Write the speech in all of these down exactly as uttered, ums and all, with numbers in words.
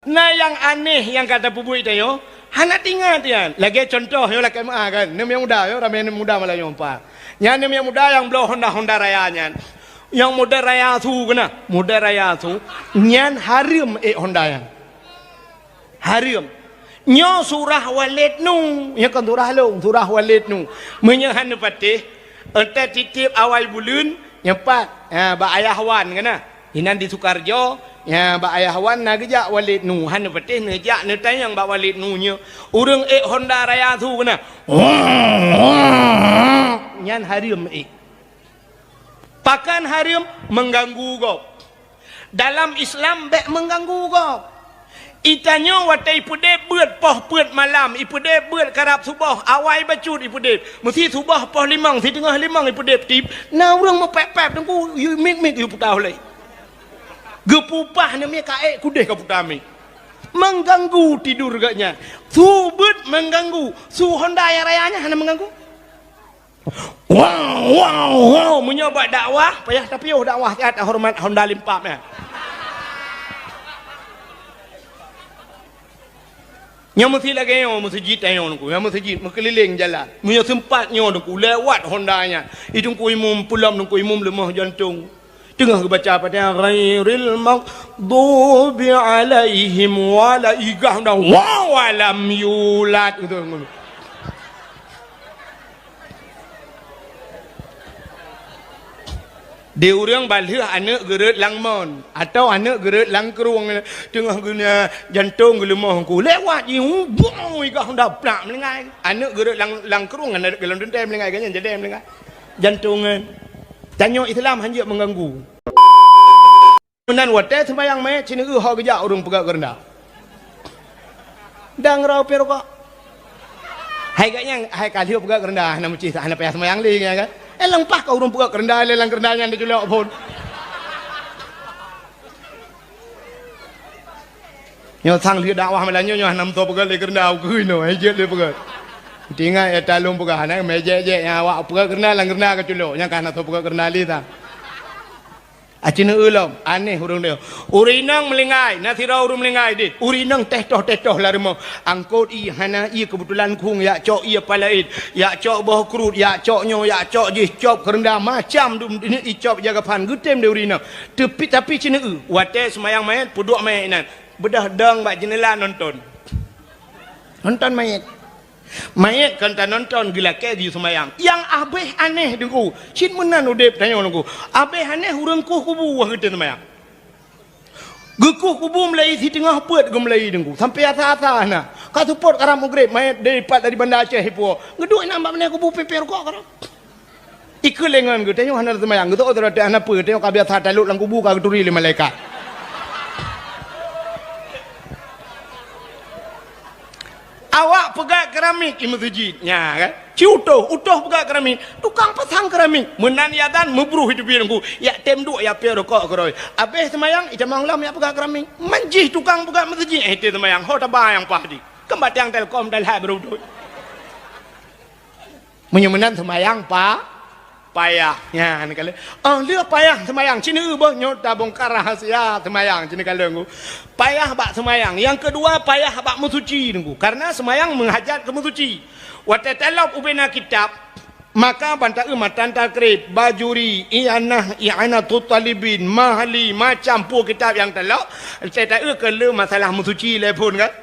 Na nyang aneh nyang ka tapeubuet tanyoe, hana teuingat nyan. Lagèe cuntoh nyoe lakèe meu'ah kan, aneuk muda nyoe, ramè aneuk muda malam nyoe, pa. Nyan aneuk muda nyang bloe Honda, Honda Raya nyan. Nyang model Raya su keunan, model Raya su. Nyan hareuem ék Honda nyan. Hareuem. Nyoe surah Walid Nu, nyoe kon surah lôn, surah Walid Nu. Meunyoe hana patéh, entat titip awai buleuen, nyoe pat, ha, bak Ayah Wan keunan. Inan di Sukarjo, ya, bak Ayah Wan na geujak Walid Nu. Hana patéh neujak neutanyong bak Walid Nu nyoe. Ureueng ék Honda Raya su keunan. Nyan hareuem ék. Pakon hareuem? Mengganggu gob. Dalam Islam bèk mengganggu gob. Itanyoe watèe ipeudép beuet poh peuet malam, ipeudép beuet karab suboh, awai bacut ipeudép. Meusi suboh poh limong, siteungoh limong ipeudép tip, na ureueng meupèp-pèp teungku, yue miet-miet yue puta ulèe. Geupupah neumie ka ék kudeh ka puta miet. Mengganggu tidur geuh nyan. Su beuet mengganggu. Su Honda nyang raya nyan hana mengganggu. Wow, wow, wow. Meunyoe bak dakwah, payah tapiôh dakwah siat horeumat Honda limpap nyan. Nyoe meusi lagèe nyoe meuseujid tanyoe nungku, nyoe meuseujid meukeulileng jalan. Meunyoe seumpat nyoe nungku, lewat Honda nyan. Itu nungku imum peulom nungku imum leumoh jantong. Teungoh geubaca Fatihah, ghairil maghdubi alaihim wala, igah dah, wa lam yulad. Gitu. Di ureueng balheueh aneuk geureuet lam mon, atau aneuk geureuet lam krueng, teungoh geuneuk jantong geuleumoh ku. Lewat jih, bung, igah dah plak meulinggai. Aneuk geureuet lam, lam krueng, aneuk geuleumoh teuntèe meulinggai, geuh nyan jadi meulinggai. Jantong nyan. Tanyoe Islam hanjeuet mengganggu. Meunan watèe seumayang manyét sineuk ho geujak ureueng peugöt keu reunda. Dang rau pih rukok. Hai geuh nyan, hai ka lheueh peugöt keu reunda, hana meucih, hana payah seumayang lé nyan kan. Eh, leupah ka ureueng peugöt keu reunda, lé lam keu reunda nyan diculok phôn. Nyoe sang lheueh dakwah malam nyoe, nyoe hana meusoe peugöt lé keu reunda, ukeue inoe, hai jeuet lé peugöt. Tinggai ya talong peugah, na mejek-jek nyang awak peugöt keu reunda, lam keu reunda ka culok, nyan ka hana soe peugöt keu reunda lé sang. Aci neueu lom, aneh ureueng nyoe. Ureueng inong meulinggai, na sidroe ureueng meulinggai deh. Ureueng inong teh toh, teh toh lam rumoh. Angkot ié, hana ié, keubeutulan khueng, yak cok ié palaét, yak cok boh kruet, yak cok nyoe, yak cok jih, cop keu reunda, macam dum ié icop jaga phan, geutem deh ureueng inong. Tapi, tapi ci neueu, watèe seumayang manyét, peuduek manyét inan. Beudôh dong bak jeunela nonton. Nonton manyét. Manyét kon tanonton geulakèe jiseumayang. Nyang abéh aneh teungku, cit meunan udép tanyoe teungku. Abéh aneh ureueng kueh kubu wah geutem seumayang. Geukueh kubu meulai siteungoh peuet geumeulai teungku. Sampoe asa-asa na. Ka seupôt karab mugreb manyét dipat dari Banda Aceh ipuwoe. Geuduek inan bak meunan kubu pipée rukok karab. Ikeu lé ngon geutanyoe hana seumayang, geutanyoe teulateueh hana peue, tanyoe ka biasa talot lam kubu ka geuturi lé malaikat. Awak peugöt keramik i meuseujid, nya kan? Ci utoh, utoh peugöt keramik, tukang pasang keramik. Meunan i azan meubruh i teubiet ngon, yak tem duek yak piep rukok keudroe. Abéh seumayang, itamong lom yak peugöt keramik. Man jih tukang peugöt meuseujid, eh, tem seumayang, ho taba nyang paih di. Keumbang tiang Telkom, Telhai beureudoh. Meunyoe meunan seumayang pa-, payah. Nyan kaleuh. Oh, lheueh payah seumayang. Ci neueu boh nyoe tabongkar rahasia seumayang. Ci neukaleuh nungku. Payah bak seumayang. Nyang keudua, payah bak meusuci nungku. Karena seumayang meuhajat keu meusuci. Watèe talop ubena kitab, maka ban taeu Matan Takrib, Bajuri, I'anah, I'anatut Talibin, Mahali, macam peue kitab nyang talop, watèe taeu keu le masalah meusuci lé phon kan.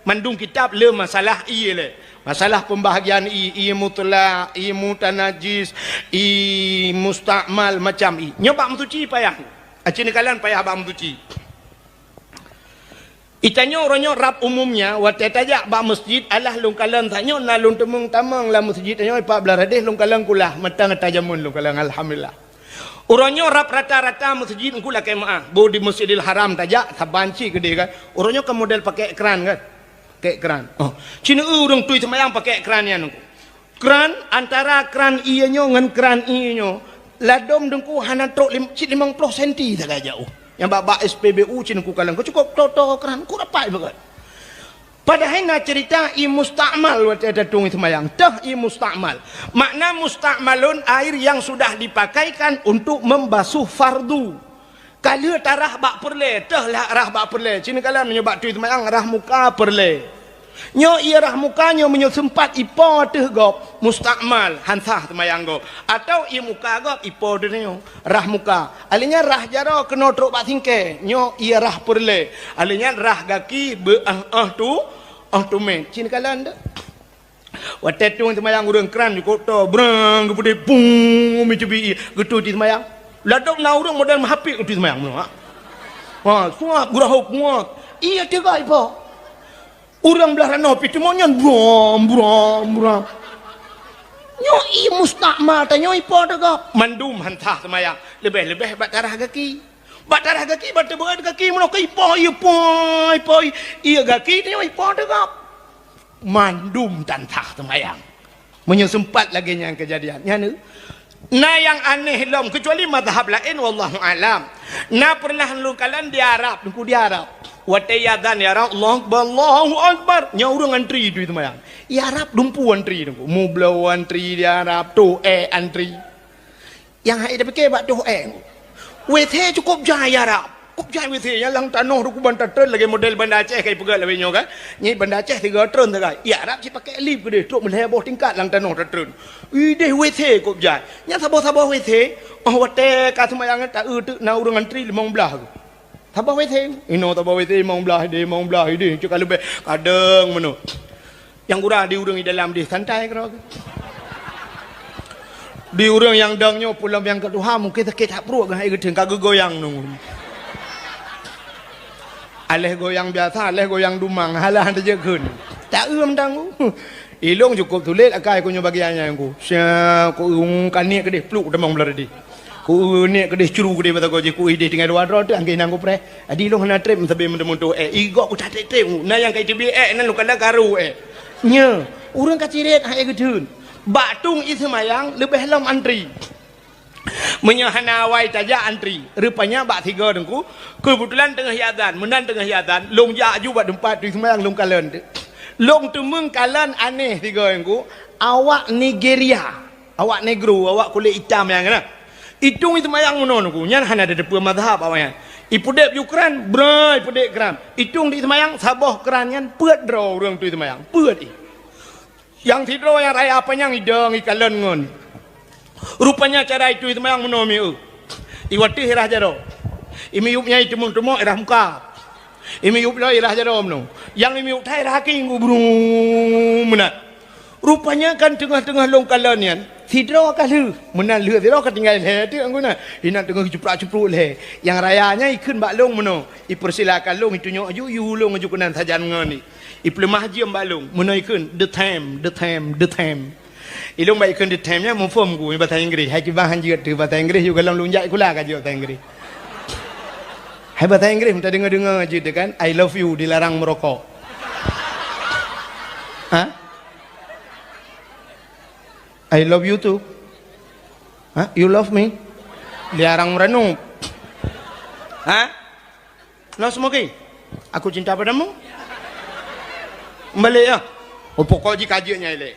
Mandum kitab le masalah ié lé. Masalah pembahagian ié, ié mutlak, ié mutanajis, ié musta'mal, macam ié. Nyoe bak meusuci payah. Aci neukalon payah bak meusuci. Itanyoe uroe nyoe rab umumnya, watèe tajak bak meuseujid, alah lôn kalon tanyoe na lôn teumeung tamong lam meuseujid tanyoe, pat blah radeh lôn kalon kulah, mantong ata jameun lôn kalon, alhamdulillah. Uroe nyoe rab rata-rata meuseujid nungku lakèe meu'ah. Boh di Masjidil Haram tajak, saban cit keudeh kan. Uroe nyoe kan model pakèk kran kan. Pakèk kran. Oh, ci neueu ureueng tui seumayang pakèk kran nyan nungku. Kran, antara kran ié nyoe ngon kran ié nyoe, ladôm teungku hana trok lim-, cit limong ploh senti sagai jaoh. Nyang bak, bak S P B U ci nungku kalon, keu cukôp kloto kran, keu rapat beugöt. Padahai na ceurita ié musta'mal watèe tatueng seumayang. Teuh ié musta'mal. Makna musta'malun, air yang sudah dipakaikan untuk membasuh fardu. Ka lheueh tarah bak peureulée, teuh lah rah bak peureulée. Cit neukalon meunyoe bak tui seumayang rah muka peureulée. Nyoe ié rah muka nyoe meunyoe seumpat ipo ateueh gob, mustakmal, han sah seumayang gob. Atawa ié muka gob ipo ateueh nyoe, rah muka. Alèh nyan rah jaroe keunoe trok bak singkée, nyoe ié rah peureulée. Alèh nyan rah gaki beu-éh-éh tu, éh tumét. Cit neukalon teuh. Watée tueng seumayang ureuëng kran jikôb toe, brang, geupeudeh, bung, meucubi ié, geutui tui seumayang. Ladôm na ureuëng model meuhapék geutui seumayang meunoe, ha. Ha, suap, geurahôb, muat. Ié teuga ipo. Ureuëng blaih ranoe pih teuma nyan, bram, bram, bram. Nyoe ié mustakmal tanyoe ipo teuga. Mandum han sah seumayang. Leubeh-leubeh bak tarah gaki. Bak tarah gaki, bak teubeuet gaki, meunoe ka ipo ié, po, ipo ié. Ié gaki tanyoe ipo teuga. Mandum tan sah seumayang. Meunyoe seumpat lagée nyan keujadian, nyan na nyang aneh lom, keucuali mazhab laén, wallahu alam. Na peureunah lôn kalon di Arab, teungku, di Arab. Watée iazan di Arab, Allahu Akbar, Allahu Akbar. Nyan ureuëng antri tui seumayang. Di Arab dumpeue antri, teungku. Mubloe antri di Arab, toh ék antri. Nyang hai tapike bak toh ék. WC cukôp jai Arab. Cukôp jai WC nyang lam tanoh dum kuban tatreun lagée model Banda Aceh ka ipeugah lawét nyoe kan. Nyan Banda Aceh tiga treun sagai. Di Arab cit pakai lift keudeh trok meulhèe boh tingkat lam tanoh tatreun. Ideh WC cukôp jai. Nyan saboh-saboh WC, oh watée ka seumayang ta-eu teuk na ureuëng antri limong blaih. Saboh WC. Inoe saboh WC limong blaih ideh, limong blaih ideh. Cit ka leubeh kadang meunoe. Nyang gura di ureuëng di dalam deh santai keudroe. Di ureuëng nyang dong nyoe pulom nyang keu tuha mungken sakét that pruet geuh hai geuteun ka geugoyang nunggu. Aléh goyang biasa, aléh goyang dumang, halah teujeukheun. Tak eu mantong. Ilong cukôp sulet akai ku nyoe bagian nyan ku. Sia ku eu kaniek keudeh pluk tamong beulari deh. Ku eu niet keudeh cru keudeh mata goe jih, ku ideh tinggai dua droe teuh angkée nang kupreh. Adi lôn hana treb meusabe meuteumeutoh ék. Igok ku that treb-treb. Na nyang ka iteubiet ék, na lôn kala karu ék. Nyoe, ureuëng ka cirét hai geutheun. Bak tueng i seumayang leubeh lom antri. Meunyoe hana awai tajak antri, rupanya bak sigoe teungku, keubeutulan teungoh iazan, meunan teungoh iazan, lôn jak aju bak teumpat tui seumayang lôn kalon teuh. Lôn teumeung kalon aneh sigoe teungku, awak Nigeria. Awak negro, awak kulét itam nyang na. Itueng i seumayang meunoe teungku, nyan hana tateupeue mazhab awaknyan. Ipeudeb ju kran, bra ipeudeb kran. Itueng di seumayang saboh kran nyan peuet droe ureuëng tui seumayang. Peuet i. Nyang sidroe nyang raya panyang idong ikalon ngon. Rupanya cara itui seumayang meunoe mieu. Iwateuh irah jaroe. Imiyueb nyang iteumong-teumong irah muka. Imiyueb lom irah jaroe meunoe. Nyang imiyueb that irah kaki teungku bru meunan. Rupanya kan teungoh-teungoh lôn kalon nyan, sidroe ka lheueh. Meunan lheueh sidroe ka tinggai lhèe teuk anggona. Inan teungoh jiprak-cipruk lhèe. Nyang raya nyan ikheun bak lôn meunoe, ipeursilakan lôn itunyok aju, iyue lôn aju keunan sajan ngon i. Ipeuleumah jeuem bak lôn, meunoe ikheun, "The time, the time, the time." Ilôn bak ikheun the time nyan muphom ku bahasa Inggris. Hai kiban han jeuet teuh bahasa Inggris, yue gohlom lôn jak sikula ka jeuet bahasa Inggris. Hai bahasa Inggris meuta deungoe-deungoe jeuet teuh kan, "I love you" dilarang meurokok. Ha? "I love you too." Ha? "You love me?" Dilarang meuranup. Ha? "No smoking." "Aku cinta padamu." Meubalek ya. Oh, pokok jih ka jeuet nyan ilée.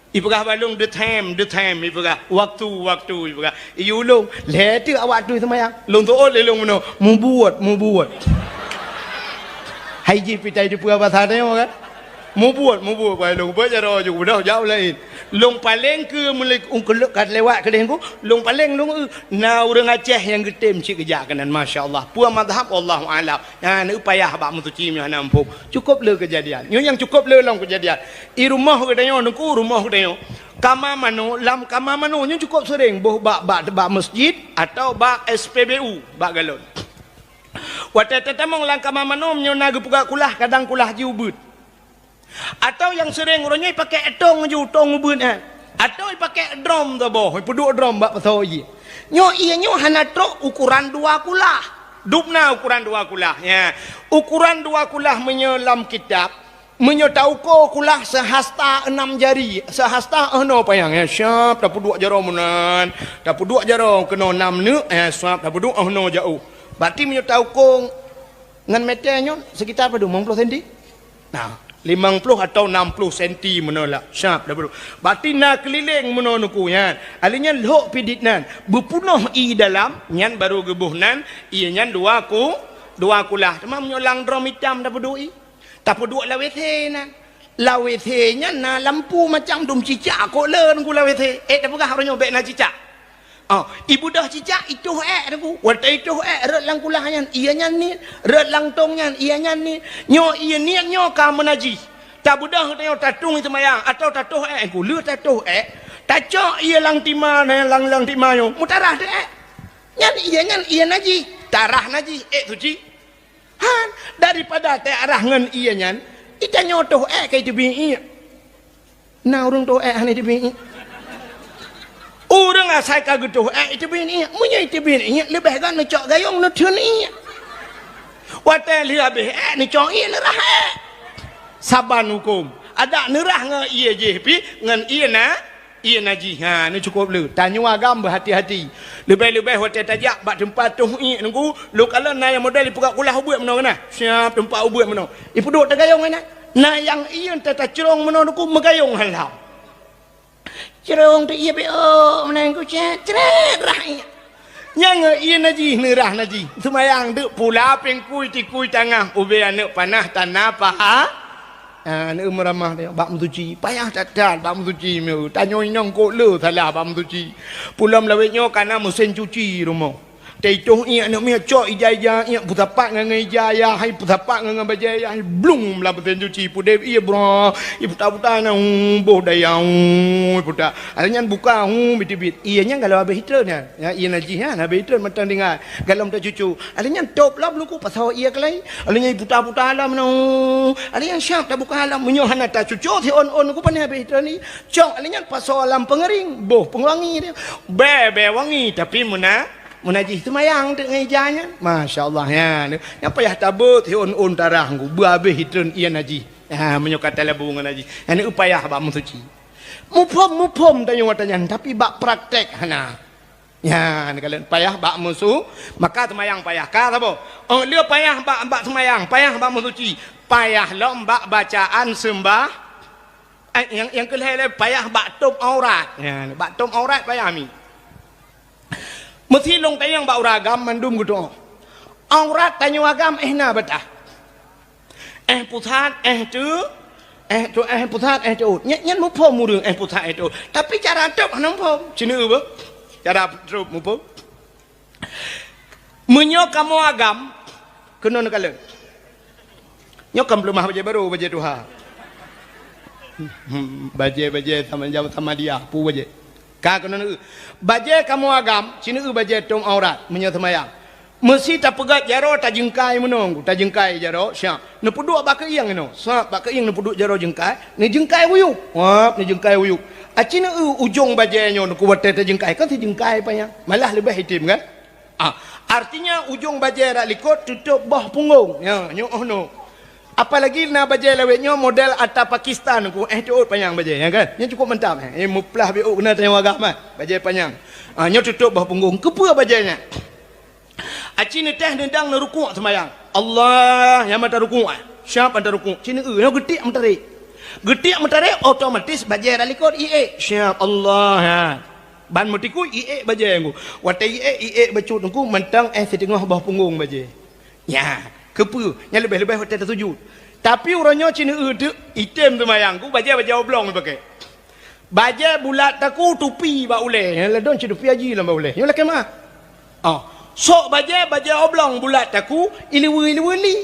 Ipeugah bak lôn, "The time, the time," ipeugah. "Waktu, waktu," ipeugah. Iyue lôn, lhèe teuk awak tui seumayang. Lôn teuôt lé lôn meunoe, "Mubuet, mubuet." Hai jih pih tai teupeue bahasa tanyoe kan. "Mubuet, mubuet," bak lôn, beuet jaroe ju, udah jak laén. Lôn paleng keu meulek ungkeulok ka lewat keudeh teungku, lôn paleng lôn eu, na ureuëng Aceh nyang geutem cit geujak keunan, masya Allah. Peue mazhab, wallahu alam. Nyan eu payah bak meusuci meunyoe hana muphom. Cukôp le keujadian. Nyoe nyang cukôp le lom keujadian. I rumoh geutanyoe teungku, rumoh geutanyoe. Kama manok, lam kama manok nyoe cukôp seuréng boh bak, bak, bak meuseujid atawa bak S P B U, bak galon. Watée tatamong lam kama manok meunyoe na geupeugah kulah, kadang kulah jih ubeuet. Atawa nyang seuréng uroe nyoe ipakék tong ju, tong ubeuet nyan. Atawa ipakék drom saboh, ipeuduek drom bak pasoe ié. Nyoe ié nyoe hana trok ukoran dua kulah. Dubna ukoran dua kulah, ya. Ukoran dua kulah meunyoe lam kitab, meunyoe tauko kulah seuhasta enam jari, seuhasta eunoe panyang, ya, siap tapeuduek jaroe meunan, tapeuduek jaroe keunoe nam neuk, ya, siap tapeuduek eunoe jaôh. Berarti meunyoe tauko ngon meter nyoe sekitar padum, limong ploh senti? Nah, Limong ploh atau nam ploh senti meunoe lah. Siap dah bro. Berarti na keulileng meunoe nuku nyan. Alèh nyan lhok pidit nan. Beupunoh ie dalam, nyan baru geuboh nan, ie nyan dua ku, dua kulah. Teuma meunyoe lam drom itam tapeuduek ie. Tapeuduek lam WC nan. Lam WC nyan na lampu macam dum cicak kok le nuku lam WC. Eh, tapeugah uroe nyoe bèk na cicak. Oh, ibeudôh cicak, itoh èk teungku. Watèe itoh èk, rhot lam kulah nyan, ie nyan niet, rhot lam tong nyan, ie nyan niet. Nyoe ie niet nyoe ka meunajih. Tabeudôh tanyoe tatueng seumayang, atawa tatoh èk, teungku. Lheueh tatoh èk, tacok ie lam tima, lam, lam tima nyoe, meutarah teuh èk. Nyan ie nyan ie najih, tarah najih, èk suci. Han, daripada teuarah ngon ie nyan, itanyoe toh èk ka iteubiet iek. Na ureueng toh èk hana iteubiet iek. Ureueng asai ka geutoh èk iteubiet iek. Meunyoe iteubiet iek, leubeh gét neucok gayông neutheun iek. Watèe lheueh habéh èk neucok iek neurah èk. Saban hukôm. Adak neurah ngon ie jih pih ngon ie na Ie najih, ha, nyoe cukôp le. Tanyoe agam beuhati-hati. Leubeh-leubeh watèe tajak bak teumpat toh iek teungku, lôn kalon na nyang model ipeugah kulah ubeuet meunoe na. Siap teumpat ubeuet meunoe. Ipeuduek tagayông inan. Na nyang ie teuh tacrông meunoe teungku, meugayông halam. Crông teuh ie beu meunan ku cét, crét rah ie. Nyang ie najih neurah najih. Seumayang deuk pula pingkui tikui tangah ubé aneuk panah tana paha. Ah, aneuk meuramah teuh bak meusuci. Payah that-that bak meusuci meu. Tanyoe inong kok le salah bak meusuci. Pulom lawét nyoe kana meusén cuci rumoh. Teuitoh iek aneuk miet cok ija-ija iek peusapat ngon ija ayah hai peusapat ngon bajèe ayah hai blung lam meusén cuci pudeb ie bra. Iputa-puta na, hu, boh daya, hu, iputa. Alèh nyan buka, hu, biteubiet. Ie nyan galom habéh itreun nyan. Nyan ie najih nyan habéh itreun mantong tinggai. Galom tacucu. Alèh nyan tôb lom luku pasoe ie keulai. Alèh nyan iputa-puta lom nyoe. Alèh nyan siap tabuka lom. Meunyoe hana tacucu siôn-ôn luku pane habéh itreun ie. Cok alèh nyan pasoe lam peungeuring. Boh peungewangi dia. Bèe, bèe wangi tapi meuna, meunajih seumayang teuk ngon ija nyan. Masya Allah nyan. Nyan payah tabeuet siôn-ôn tarah luku. Beu habéh itreun ie najih. Ha, meunyoe ka talabu ngon najih. Nyan payah bak meusuci. Muphom-muphom tanyoe watèe nyan, tapi bak praktek hana. Nyan, kalon payah bak meusu-, maka seumayang payah. Ka saboh. Oh, le payah bak, bak seumayang, payah bak meusuci, payah lom bak bacaan seumbah. Eh, nyang, nyang keu lhèe lé payah bak tôb aurat. Nyan, bak tôb aurat payah mi. Meusi lôn tanyong bak ureueng agam mandum geutanyoe. Aurat tanyoe agam eh na batas. Eh pusat, eh teu, eh teu, eh pusat, eh teuôt. Nyan, nyan muphom ureueng eh pusat, eh teuôt. Tapi cara tôb hana muphom. Cina beuh. Cara tôb muphom. Meunyoe kamoe agam, keunoe neukalon. Nyoe kan peuleumah bajèe barô, bajèe tuha. Hmm, bajèe-bajèe sama jam sama dia, peue bajèe. Ka keunoe neueu. Bajèe kamoe agam, sineuk bajèe tôb aurat, meunyoe seumayang. Meusi tapeugöt jaroe tajeungkai meunoe, tajeungkai jaroe, siap. Neupeuduek bak keuieng inoe, siap bak keuieng neupeuduek jaroe jeungkai, neujeungkai wuyueb. Wap, neujeungkai wuyueb. Aci neueu ujong bajèe nyoe neuku watèe tajeungkai, kan sijeungkai panyang. Malah leubeh item kan? Ah, artinya ujong bajèe rot likot tutôp boh punggong. Ya, nyoe oh no. Apalagi na bajèe lawét nyoe model ata Pakistan ku, eh, teuôt panyang bajèe, ya kan? Nyoe cukup mantap, eh. Eh, meuplah biôk keunan tanyong agam, eh. Bajèe panyang. Ah, nyoe tutôp boh punggong. Keupeue bajèe nyan? Aci neutéh neudang neurukuk seumayang. Allah, nyang mata rukuk, eh. Siap mata rukuk. Ci neueu, nyoe geutiek meutarek. Geutiek meutarek, otomatis bajèe rot likot iék. Siap Allah, ya. Ban meutikui iék bajèe ngku. Watèe iék, iék bacut ngku mantong eh siteungoh boh punggong bajèe. Nya, keupeue? Nya leubeh-leubeh watèe tasujut. Tapi uroe nyoe ci neueu teuk item seumayang ngku bajèe-bajèe oblong ipaké. Bajèe bulat taku tupi bak ulèe. Nya ladôm ci tupi haji lam bak ulèe. Nyoe lakèe meu'ah. Oh, sok bajèe, bajèe oblong bulat taku, ileue-ileue li.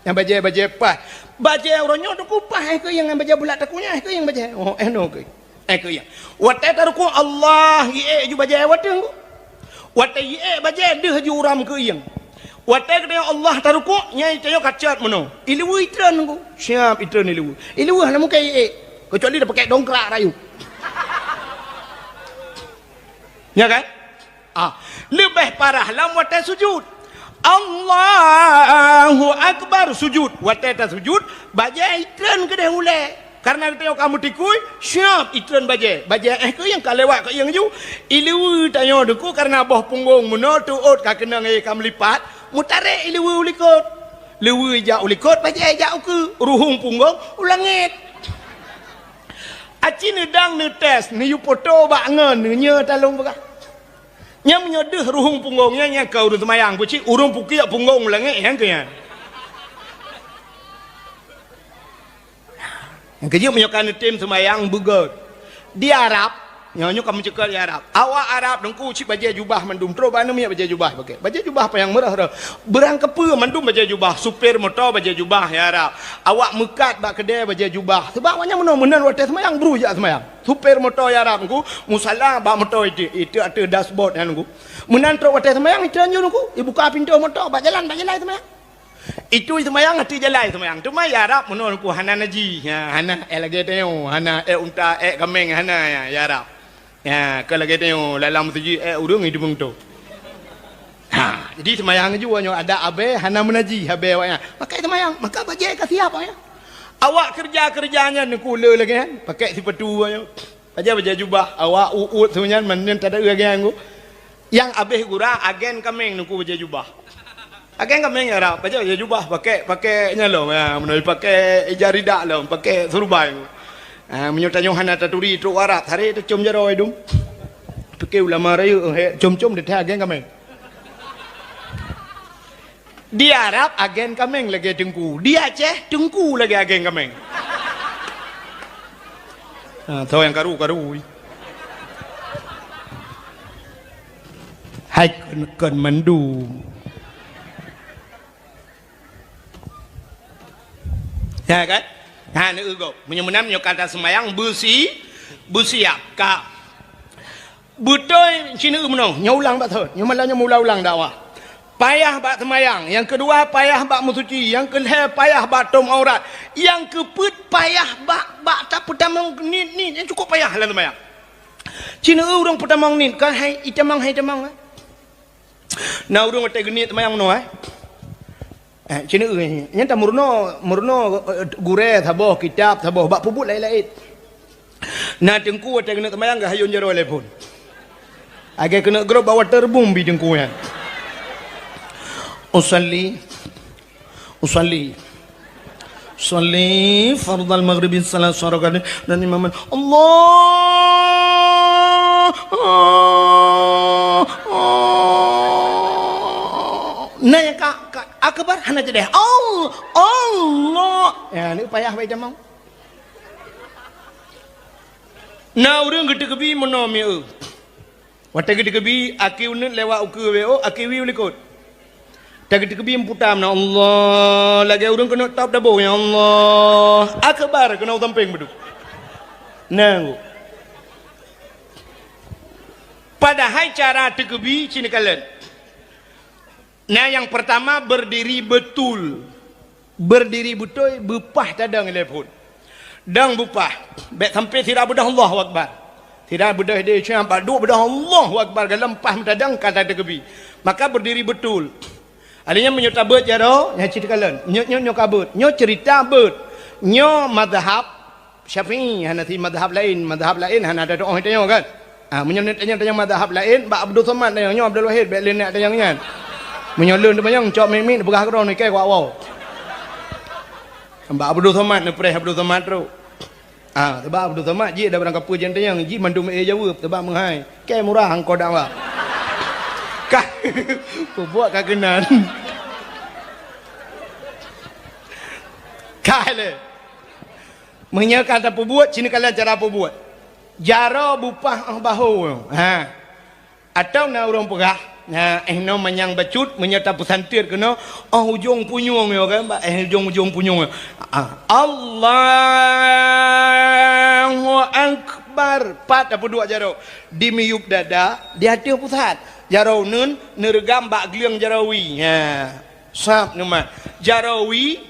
Nyang bajèe-bajèe paih. Bajèe uroe nyoe teungku paih eh keuieng ngon bajèe bulat taku nyan eh keuieng bajèe. Oh, eh no keuieng. Eh keuieng. Watèe tarukuk Allah iék ju bajèe watèe ngku. Watèe iék bajèe deuh ju uram keuieng. Watèe geutanyoe Allah tarukuk, nyan itanyoe ka cot meunoe. Ileue itreun ngku. Siap itreun ileue. Ileue hana mungken iék. Keucuali tapaké dongkrak rayeuk. Nya kan? Ah, leubeh parah lam watèe sujud. Allahu Akbar sujud. Watèe tasujud, bajèe itreun keudeh ulèe. Karena geutanyoe ka meutikui, siap itreun bajèe. Bajèe eh keuieng ka lewat keuieng ju. Ileue tanyoe teungku karena boh punggong meunoe teuôt ka keunong eh ka meulipat, meutarek ileue u likot. Leuweue jak u likot, bajée jak u keue, ruhueng punggong u langét. Aci neudang neutés, neuyue poto bak ngon, neunyoe talông peugah. Nyang meunyoe deuh ruhueng punggong nyan, nyan keu ureuëng seumayang, peucit ureuëng pukiek punggong u langét, nyang keu nyan. Nyang keujeuet meunyoe ka neutem seumayang beugét. Di Arab, nyoe, nyoe ka meuceukeut di Arab. Awak Arab teungku cit bajée jubah mandum, trok bak aneuk miet bajée jubah pakè. Bajée jubah panyang meurah-rah. Beurangkapeue mandum bajée jubah, supir moto bajée jubah ya Arab. Awak meukat bak keudè bajée jubah. Seubab awak nyan meunoe meunan watée seumayang, bru jak seumayang. Supir moto ya Arab teungku, musala bak moto itu, itu ateueh dashboard nyan teungku. Meunan trok watée seumayang, itu anjur teungku, ibuka pintoe moto, bak jalan, bak jalan seumayang. Itu seumayang ateueh jalan seumayang. Teuma ya Arab meunoe teungku hana naji. Ha, hana, eh, lagée tanyoe, hana, eh, unta, eh, kaméng, hana ya, ya Arab. Ya, keu lagée tanyoe, lalang meuseujid, eh, ureuëng hidup beutôi. Ha, jadi seumayang ju nyoe ada abée hana meunaji, abée awaknyan. Maka seumayang, maka bajée ka siap awaknyan. Awak keureuja-keureuja nyan teungku le lagée nyan, pakè sipatu nyoe. Bajée, bajée jubah, awak uet-uet seunyan mandum tada lagée nyan teungku. Nyang abéh gura agen kaméng teungku bajée jubah. Agen kaméng ya Arab, bajée, bajée jubah pakè, pakè nyan lom, ya, meunoe pakè ija ridak lom, pakè surubai. Ha, meunyoe tanyoe hana taturi trok Arab, sare tacom jaroe dum. Pike ulama rayeuk, he, com-com di agen kaméng. Di Arab agen kaméng lagée teungku, di Aceh teungku lagée agen kaméng. Ha, soe nyang karu-karu. Hai kon, kon mandum. Ya kan? Ha, neueu gob. Meunyoe meunan, meunyoe ka taseumayang beusi-, beusiap ka. Beutôi cit neueu meunoe, nyoe ulang bak thon. Nyoe malam nyoe meuulang-ulang dakwah. Payah bak seumayang, nyang keudua payah bak meusuci, nyang keulhée payah bak tom aurat, nyang keupeuet payah bak, bak tapeutamong niet-niet nyang cukup payah lam seumayang. Cit neueu ureuëng peutamong niet, kan hai itamong, hai itamong, eh. Na ureuëng watée geuniet seumayang meunoe, eh. Eh, cit neueu, nyan tameurunoe, meurunoe, eh, gurée saboh, kitab saboh, bak peubuet laén-laén. Na teungku watée keuneuk seumayang geuhayôn jaroe lé phon. Lagée keuneuk grob bak waterboom bi teungku nyan. Usalli, usalli, usalli fardal maghribi salasa rakaatin dan imaman. Allah, Allah, Allah. Na nyang ka, ka akbar hana jadeh. Allah, Allah. Ya, ni payah baca mau. Na ureuëng geuteukeubi meunoe mieu. Watée geuteukeubi, aki uneut lewat ukeue W O, aki wie u likot. Watée geuteukeubi meuputa meunoe, Allah, lagée ureuëng keuneuk top dabo, ya Allah. Akbar keunoe sampéng beudôh. Nang. Padahai cara teukeubi cit neukalon. Nah, nyang peurtama berdiri betul. Berdiri beutôi, beupah tadong ilée phon. Dong beupah. Bék sampai sira beudôh Allahu Akbar. Sira beudôh ideh cuma bak duek beudôh Allahu Akbar, galom pah meutadong ka tateukeubi. Maka berdiri betul. Alheuh nyan meunyoe tabeuet jaroe, nyan cit kalon. Nyoe, nyoe, nyoe ka beuet. Nyoe cerita beuet. Nyoe mazhab Syafi'i, hana si mazhab laén. Mazhab laén hana ada doa tanyoe kan? Ah, meunyoe tanyoe, tanyoe mazhab laén, bak Abdul Somad tanyoe, nyoe Abdul Wahid, bék lé neuk tanyoe nyan. Meunyoe lôn teumanyong, cok miet-miet, peugah keudroe nike kuak wow. Bak Abdul Somad, neupreh Abdul Somad trok. Ah, sebab Abdul Somad jih ada barang kapeue jeuet tanyoe, jih mandum éh jaweueb, sebab meuhai. Kée murah angkot dakwah. Ka, peubuet ka keunan. Ka lé. Meunyoe ka tapeubuet, cit neukalon cara peubuet. Jaroe beupah óh bahô. Ha. Atawa na ureuëng peugah, na, eh, noe manyang bacut, meunyoe tapeusantet keunoe, óh ujong punyueng nyoe kan, bak, eh, ujong-ujong punyueng nyoe. Ah, Allahu Akbar. Pat tapeuduek jaroe. Di miyueb dada, di ateueh pusat. Jaroe uneuen, neureugam bak gleueng jaroe wie. Ha. Sab neumat. Jaroe wie,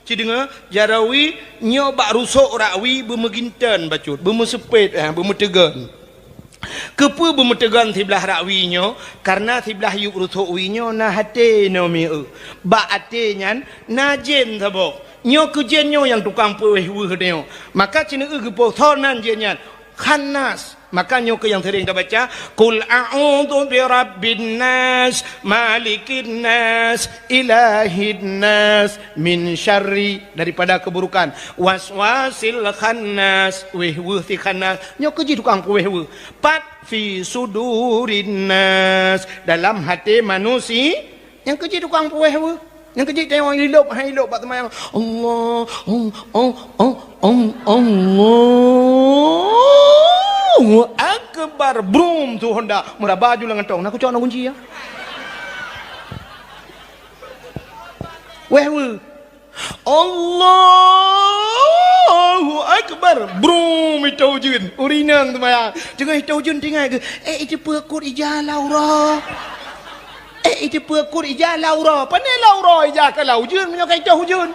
Ci deungoe, jaroe wie nyoe bak rusok rak wie beumeuginton bacut, beumeuseupet, eh, beumeuteugon. Keupeue beumeuteugon siblah rak wie nyoe? Kareuna siblah yueb rusok wie nyoe na até noe mieu. Bak até nyan na jén saboh. Nyoe keu jén nyoe nyang tukang peuwéh weueh tanyoe. Maka ci neueu geupoh soe nan jén nyan. Khannas. Maka nyoe keuh nyang sering tabaca, "Qul a'udzu birabbin nas, malikin nas, ilahin nas, min syarri," daripada keburukan, "waswasil khannas," wéh-weuh si khannas. Nyoe keuh jih tukang peuwéh-weuh. Pat fi sudurin nas, dalam hati manusia. Nyang keuh jih tukang peuwéh-weuh. Nyang keuh jih teuh ilop, hai ilop bak seumayang. Allah, oh, oh, oh, oh, Allahu Akbar. Brum, su Honda. Meuraba ju lam gantong. Na kucok na kunci ya. Wéh-weuh. Allahu Akbar. Brum, itôh ujeuen. Ureueng inong seumayang. Teungoh itôh ujeuen tinggai geuh. Eh, iteupeue kut ija Laura. Eh, iteupeue kut ija Laura. Pane Laura ija ka lam ujeuen, meunyoe ka itôh ujeuen.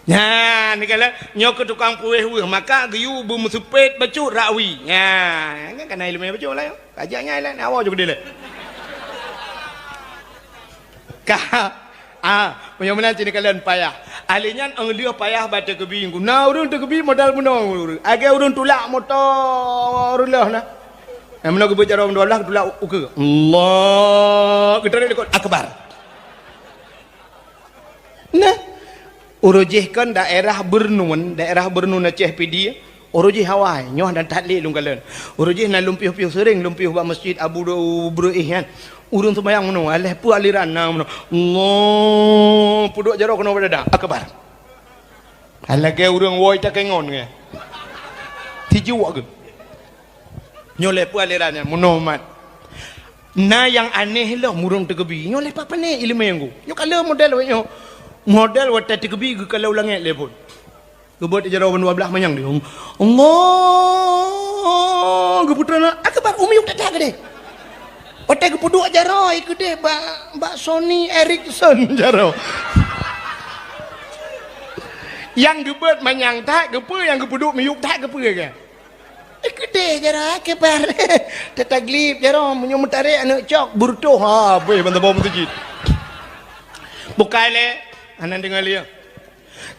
Nyan, ni kala, nyoe keuh tukang peuwéh-weuh, maka geuyue beumeuseupet bacut rakwi. Nyan, kan kana ileumèe bacut lah, nyoe. Kajak nyan lah, nyan awai ju keudeh lé. Ka, ah, meunyoe meunan cit neukalon payah. Ahli nyan 'oh lheueh payah bak takbir. Na ureueng takbir modal bunoe ureueng. Lagèe ureueng tulak moto reuloh na. Nyang meunoe geubeuet jaroe dua blah tulak ukeue. Allah, geutarek likot akbar. Nah, uroe jih kon daerah Beureunuen, daerah Beureunuen Aceh Pidie. Uroe jih awai, nyoe dan that lé lôn kalon. Uroe jih na lôn piôh-piôh seuring, lôn piôh bak masjid Abu Breueh nyan. Ureueng seumayang meunoe, aléh peue aliran na meunoe. Allah, peuduek jaroe keunoe bak dada. Akbar. Lagèe ureueng woe takengon nyan. Tijuek geuh. Nyoe lé peue aliran nyan, meunoe mat. Na nyang aneh lom ureueng takbir. Nyoe lé pat pane ileumèe nyan. Nyoe ka lheueh model wéh nyoe. Model watèe takbir geukalon langèt lé phon. Geubeuet jaroe ban dua blah manyang di. Allah, geuputra na, akbar, u miyueb that-that keudeh. Watèe geupeuduek jaroe keudeh bak, bak Sony Ericsson jaroe. Nyang geubeuet manyang that, keupeue nyang geupeuduek miyueb that, keupeue kan? Eh, keudeh jaroe, akbar. Tataglib jaroe, meunyoe meutarek aneuk cok, beureutoh, ha, beuh, ban saboh meuseujid. Bukai lé, hana deungoe lé.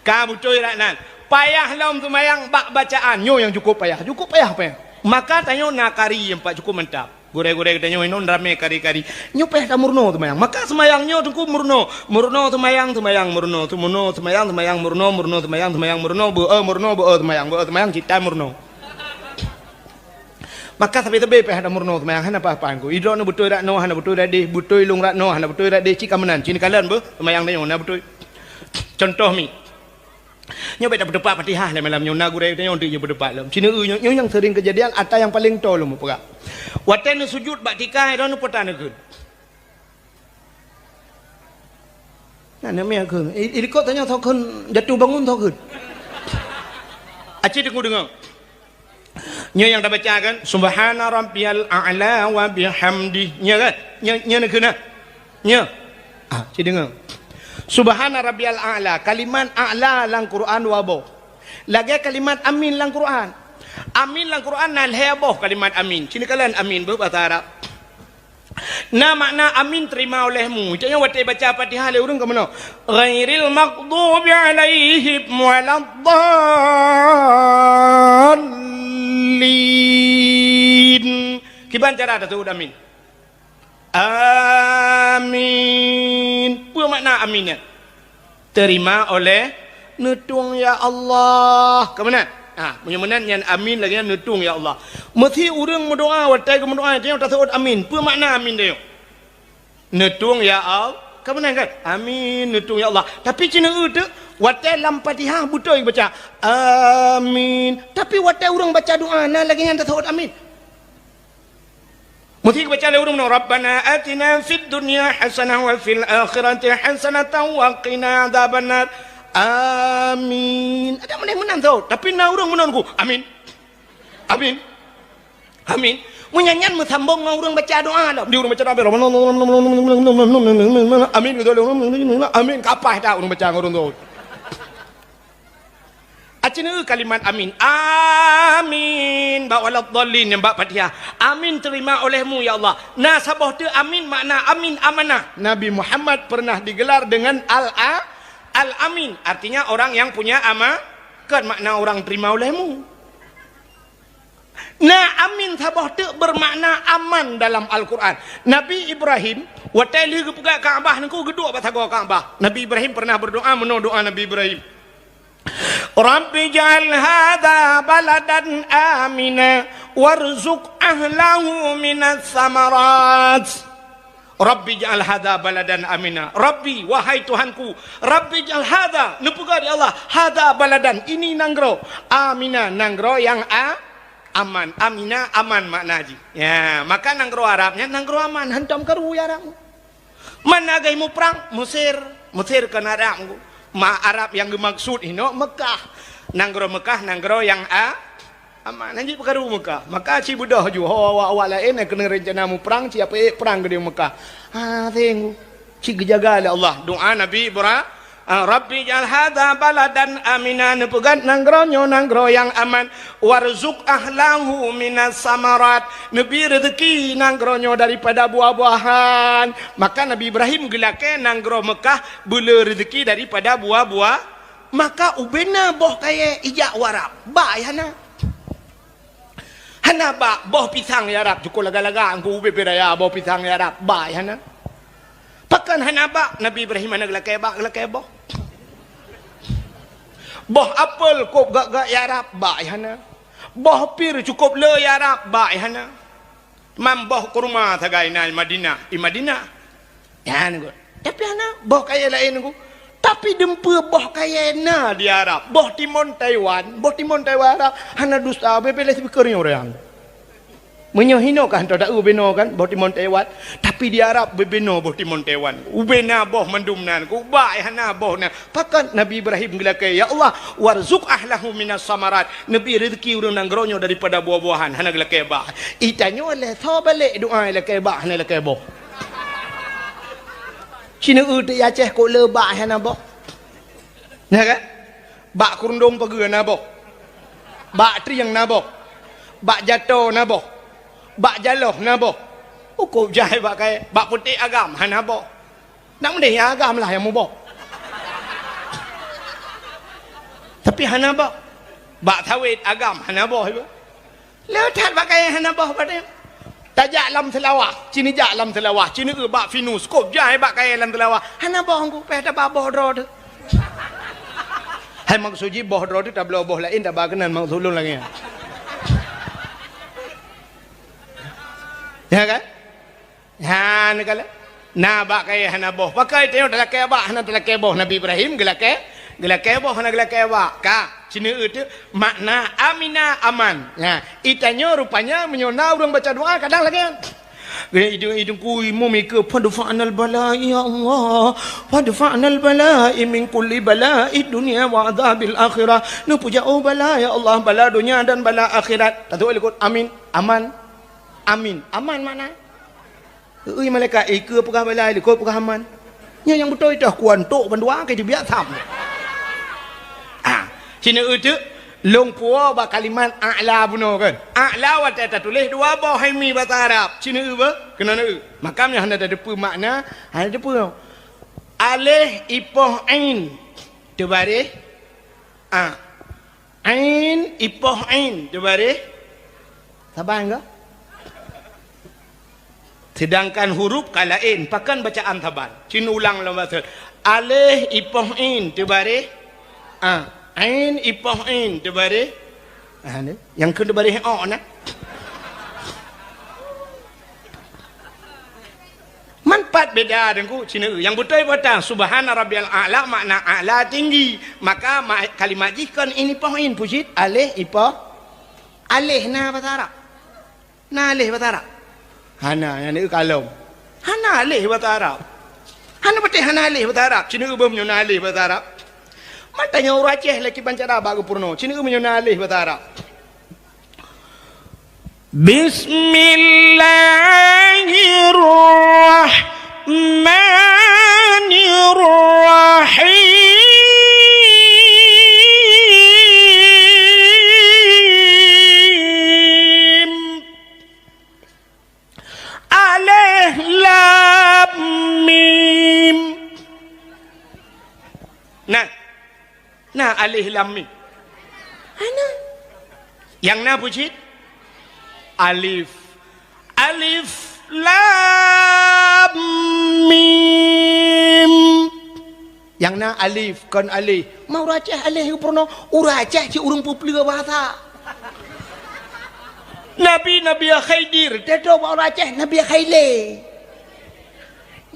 Ka beutôi rat nan. Payah lom seumayang bak bacaan. Nyoe nyang cukôp payah. Cukôp payah, payah. Maka tanyoe na kari nyang pat cukôp mantap. Gurèe-gurèe geutanyoe inon ramé kari-kari. Nyoe payah tameurunoe seumayang. Maka seumayang nyoe teungku meurunoe. Meurunoe seumayang, seumayang meurunoe. Seumono seumayang, seumayang meurunoe. Meurunoe seumayang, seumayang meurunoe. Beu-e meurunoe, beu-e seumayang, beu-e seumayang, cit that meurunoe. Maka sabe-sabe payah tameurunoe seumayang, hana paih-paih teungku. Idroeneuh beutôi rat noe, hana beutôi rat deh. Beutôi lôn rat noe, hana beutôi rat deh. Cit ka meunan, cit neukalon beuh, seumayang tanyoe na beutôi. Contoh mi. Nyoe bèk tapeuteupat Fatihah lé malam nyoe, na gurèe tanyoe teuk jeupeuteupat lom. Sineuk nyoe, nyoe nyang seuring keujadian, ata nyang paleng toe lom mupeugah. Watèe neusujut bak tika, droeneuh peue ta neukheun? Na, na meu'ah kheun. I, i likot tanyoe soe kheun jatuh bangun soe kheun. Aci deungoe-deungoe. Nyoe nyang tabaca kan, "Subhana rabbiyal a'la wa bihamdi." Nyoe kan? Nyoe, nyoe neukheun na? Nyoe. Ah, ci deungoe. "Subhana rabbiyal a'la." Kalimat a'la lam Quran dua boh. Lagèe kalimat amin lam Quran. Amin lam Quran na lhèe boh kalimat amin. Ci neukalon amin beuh basa Arab. Na makna amin terima olehmu. Cit nyoe watèe baca Fatihah lé ureueng ka meunoe. Ghairil maghdubi alaihim waladdallin. Kiban cara taseuôt amin? Amin. Peue makna amin nyan? Terima oleh neutueng ya Allah. Ka meunan? Ha, meunyoe meunan nyan amin lagèe nyan neutueng ya Allah. Meusi ureueng meudoa watèe geumeudoa, tanyoe taseuôt amin. Peue makna amin tanyoe? Neutueng ya Allah. Ka meunan kan? Amin, neutueng ya Allah. Tapi ci neueu teuk, watèe lam Fatihah beutôi baca amin. Tapi watèe ureueng baca doa na lagèe nyan taseuôt amin. Meusti geubaca lé ureueng meunoe, "Rabbana atina fid dunya hasanah wa fil akhirati hasanatan wa qina adzabannar." Amin. Adak meunan meunan tho, tapi na ureueng meunoe ku, "Amin. Amin. Amin." Meunyan nyan meusambong ngon ureueng baca doa lom. Di ureueng baca doa, "Amin." Amin, ka paih that ureueng baca ngon ureueng tho. Aci neueu kalimat amin. Amin. Bak waladdallin nyang bak Fatihah. Amin terima olehmu, ya Allah. Na saboh teuk amin makna amin amanah. Nabi Muhammad pernah digelar dengan Al-, Al-Amin. Artinya orang yang punya ama-, kon makna orang terima olehmu. Na amin saboh teuk bermakna aman dalam Al-Quran. Nabi Ibrahim, watée lheueh geupeugah Ka'bah nangku geuduek bak sagoe Ka'bah. Nabi Ibrahim pernah berdoa meunoe doa Nabi Ibrahim. "Rabbi ja'al hadha baladan amina warzuq ahlahu minas samarat." "Rabbi ja'al hadha baladan amina." Rabbi, wahai Tuhanku, Rabbi ja'al hadha, neupeugah di Allah, hadha baladan, ini nanggroe, amina, nanggroe nyang a-, aman. Amina, aman makna jih. Ya, maka nanggroe Arab nyan nanggroe aman, hantom karu ya Arab. Man agam muprang, Mesir, Mesir kon Arab. Ma Arab nyang geumaksud hino Mekah. Nanggroe Mekah, nanggroe nyang a-, Aman, hana jipeukaru Mekah. Maka ci beudôh ju, ho awak-awak laén nyang keuneuk rencana muprang, ci apeuék prang keudéh Mekah. Ha, seng. Ci geujaga lé Allah. Doa Nabi Ibra-, ah, "Rabbi ja'al hadza baladan amina," neupeugah nanggroe nyoe nanggroe nyang aman, "warzuq ahlahu minas samarat," neubi rezeki nanggroe nyoe daripada buah-buahan. Maka Nabi Ibrahim geulakée nanggroe Mekah beulé rezeki daripada buah-buah. Maka ubena boh kayée ijak u Arab, bak hana. Hana bak boh pisang ya Rab, cukôp laga-laga angku ubé pih raya boh pisang ya Rab, bak hana. Pakon hana bak, Nabi Ibrahim hana geulakée bak, geulakée boh. Boh apel kôb gak-gak ya Rab, bak hana. Boh pir cukôp le ya Rab, bak hana. Mam boh kurma sagai na i Madinah, i Madinah. Nyan nyoe. Tapi hana boh kayée laén nyoe. Tapi dumpeue boh kayée na di Arab, boh timon Taiwan, boh timon Taiwan Arab hana dusta, beubeuleh sibeukeu nyoe ureuëng. Meunyoe hinoe kan, tau taeu binoe kan, boh timon Taiwan, tapi di Arab beubinoe boh timon Taiwan. Ubena boh mandum nan, ubak hana boh na. Pakon Nabi Ibrahim geulakée, "Ya Allah, warzuq ahlahu minas samarat." Neubi rezeki ureuëng nanggroe nyoe daripada buah-buahan, hana geulakée bak. Itanyoe lé tho balek doa ilakée bak, hana ilakée boh. Sineuk teuk i Aceh kok le bak hana boh. Nah kan? Bak kurundong pageue na boh. Bak trieng na boh. Bak jato na boh. Bak jaloh na boh. Ukôb jai bak kayée, bak putéh agam hana boh. Nak meudeh nyang agam lah nyang muboh. Tapi hana boh. Bak sawét agam hana boh iba. Le that bak kayée hana boh bak nyan. Tajak lam Seulawah, ci neujak lam Seulawah, ci neueu bak Pinus, kôb jai bak kayée lam Seulawah. Hana boh angku, pih taba boh droe teuh. Hai maksud jih boh droe teuh tabloe boh laén taba keunan maksud lôn lagée nyan. Ya kan? Ha, neukalon. Na bak kayée hana boh. Pakon tanyoe talakée bak hana talakée boh. Nabi Ibrahim geulakée, geulakée boh hana geulakée bak. Ka, sineuk teuk makna amina aman. Ha, itanyoe rupanya meunyoe na ureuëng baca doa kadang lagée nyan. Geuidong-idong kui mumike, "Fadfa'nal bala, ya Allah. Fadfa'nal bala min kulli bala'i dunya wa adzabil akhirah." Neupeujak, oh bala, ya Allah, bala donya dan bala akhirat. Tatuek likot, amin, aman. Amin. Aman makna? Ui malaikat, "Eh, keu peugah bala, likot peugah aman." Nyoe nyang beutôi teuh kuantok bandua ke jibiak tham. Ah, sineuk teuk lôn puwoe bak kalimat a'la bunoe kan. A'la watée tatuléh dua boh hai mi basa Arab. Sineuk beuh, keunoe neu. Maka nyoe hana tateupeue makna, hana tateupeue. Aleh ipoh ain teubareh a. Ain ipoh ain teubareh. Saban ka? Sedangkan huruf ka laén, pakon bacaan saban. Cin ulang lom basa. Aleh ipoh ain teubareh a. Ain ipoh ain teubareh. Ah, ni. Nyang keu teubareh o na. Man pat beda deungku, sineuk. Nyang beutôi peue tan, subhana rabbiyal a'la makna a'la tinggi. Maka ma-, kalimat jih kon in ipoh in, pucit aleh ipoh. Aleh na basa Arab? Na aleh basa Arab? Hana, nyang ni kalom. Hana aleh basa Arab. Hana beuteh hana aleh basa Arab. Sineuk beuh meunyoe na aleh basa Arab. Man tanyoe ureuëng Aceh lé kiban cara bak geupeurunoe. Sineuk meunyoe na aleh basa Arab. Bismillahirrahmanirrahim. Alif Lam Mim. Nah, Nah, alif lam mim. Hana. Nyang na pucit? Alif. Alif lam mim. Nyang na alif, kon aleh. Ma ureueng Aceh aleh geupeurunoe, ureueng Aceh cit ureueng peupleue bahasa. Nabi, Nabi Khidir, teutoe bak ureueng Aceh, Nabi Khaile.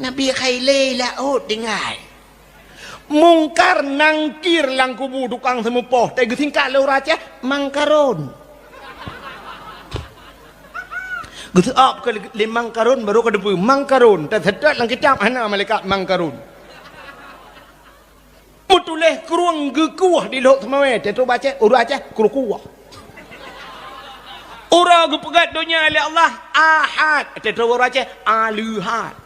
Nabi Khaile laôt tinggai. Mungkar Nangkir lam kubu tukang seumeupoh, teugeusingkat lé ureueng Aceh, Mangkaron. Geuseuôt keu lé Mangkaron, barô ka teupeue Mangkaron, teuseutôt lam kitab hana malaikat Mangkaron. Meutuléh krueng geukueh di Lhok Seumawé, teutoe bak Aceh, ureueng Aceh, krueng kueh. Uroe geupeugét donya lé Allah, Ahad, teutoe ureueng Aceh, Aleuhad.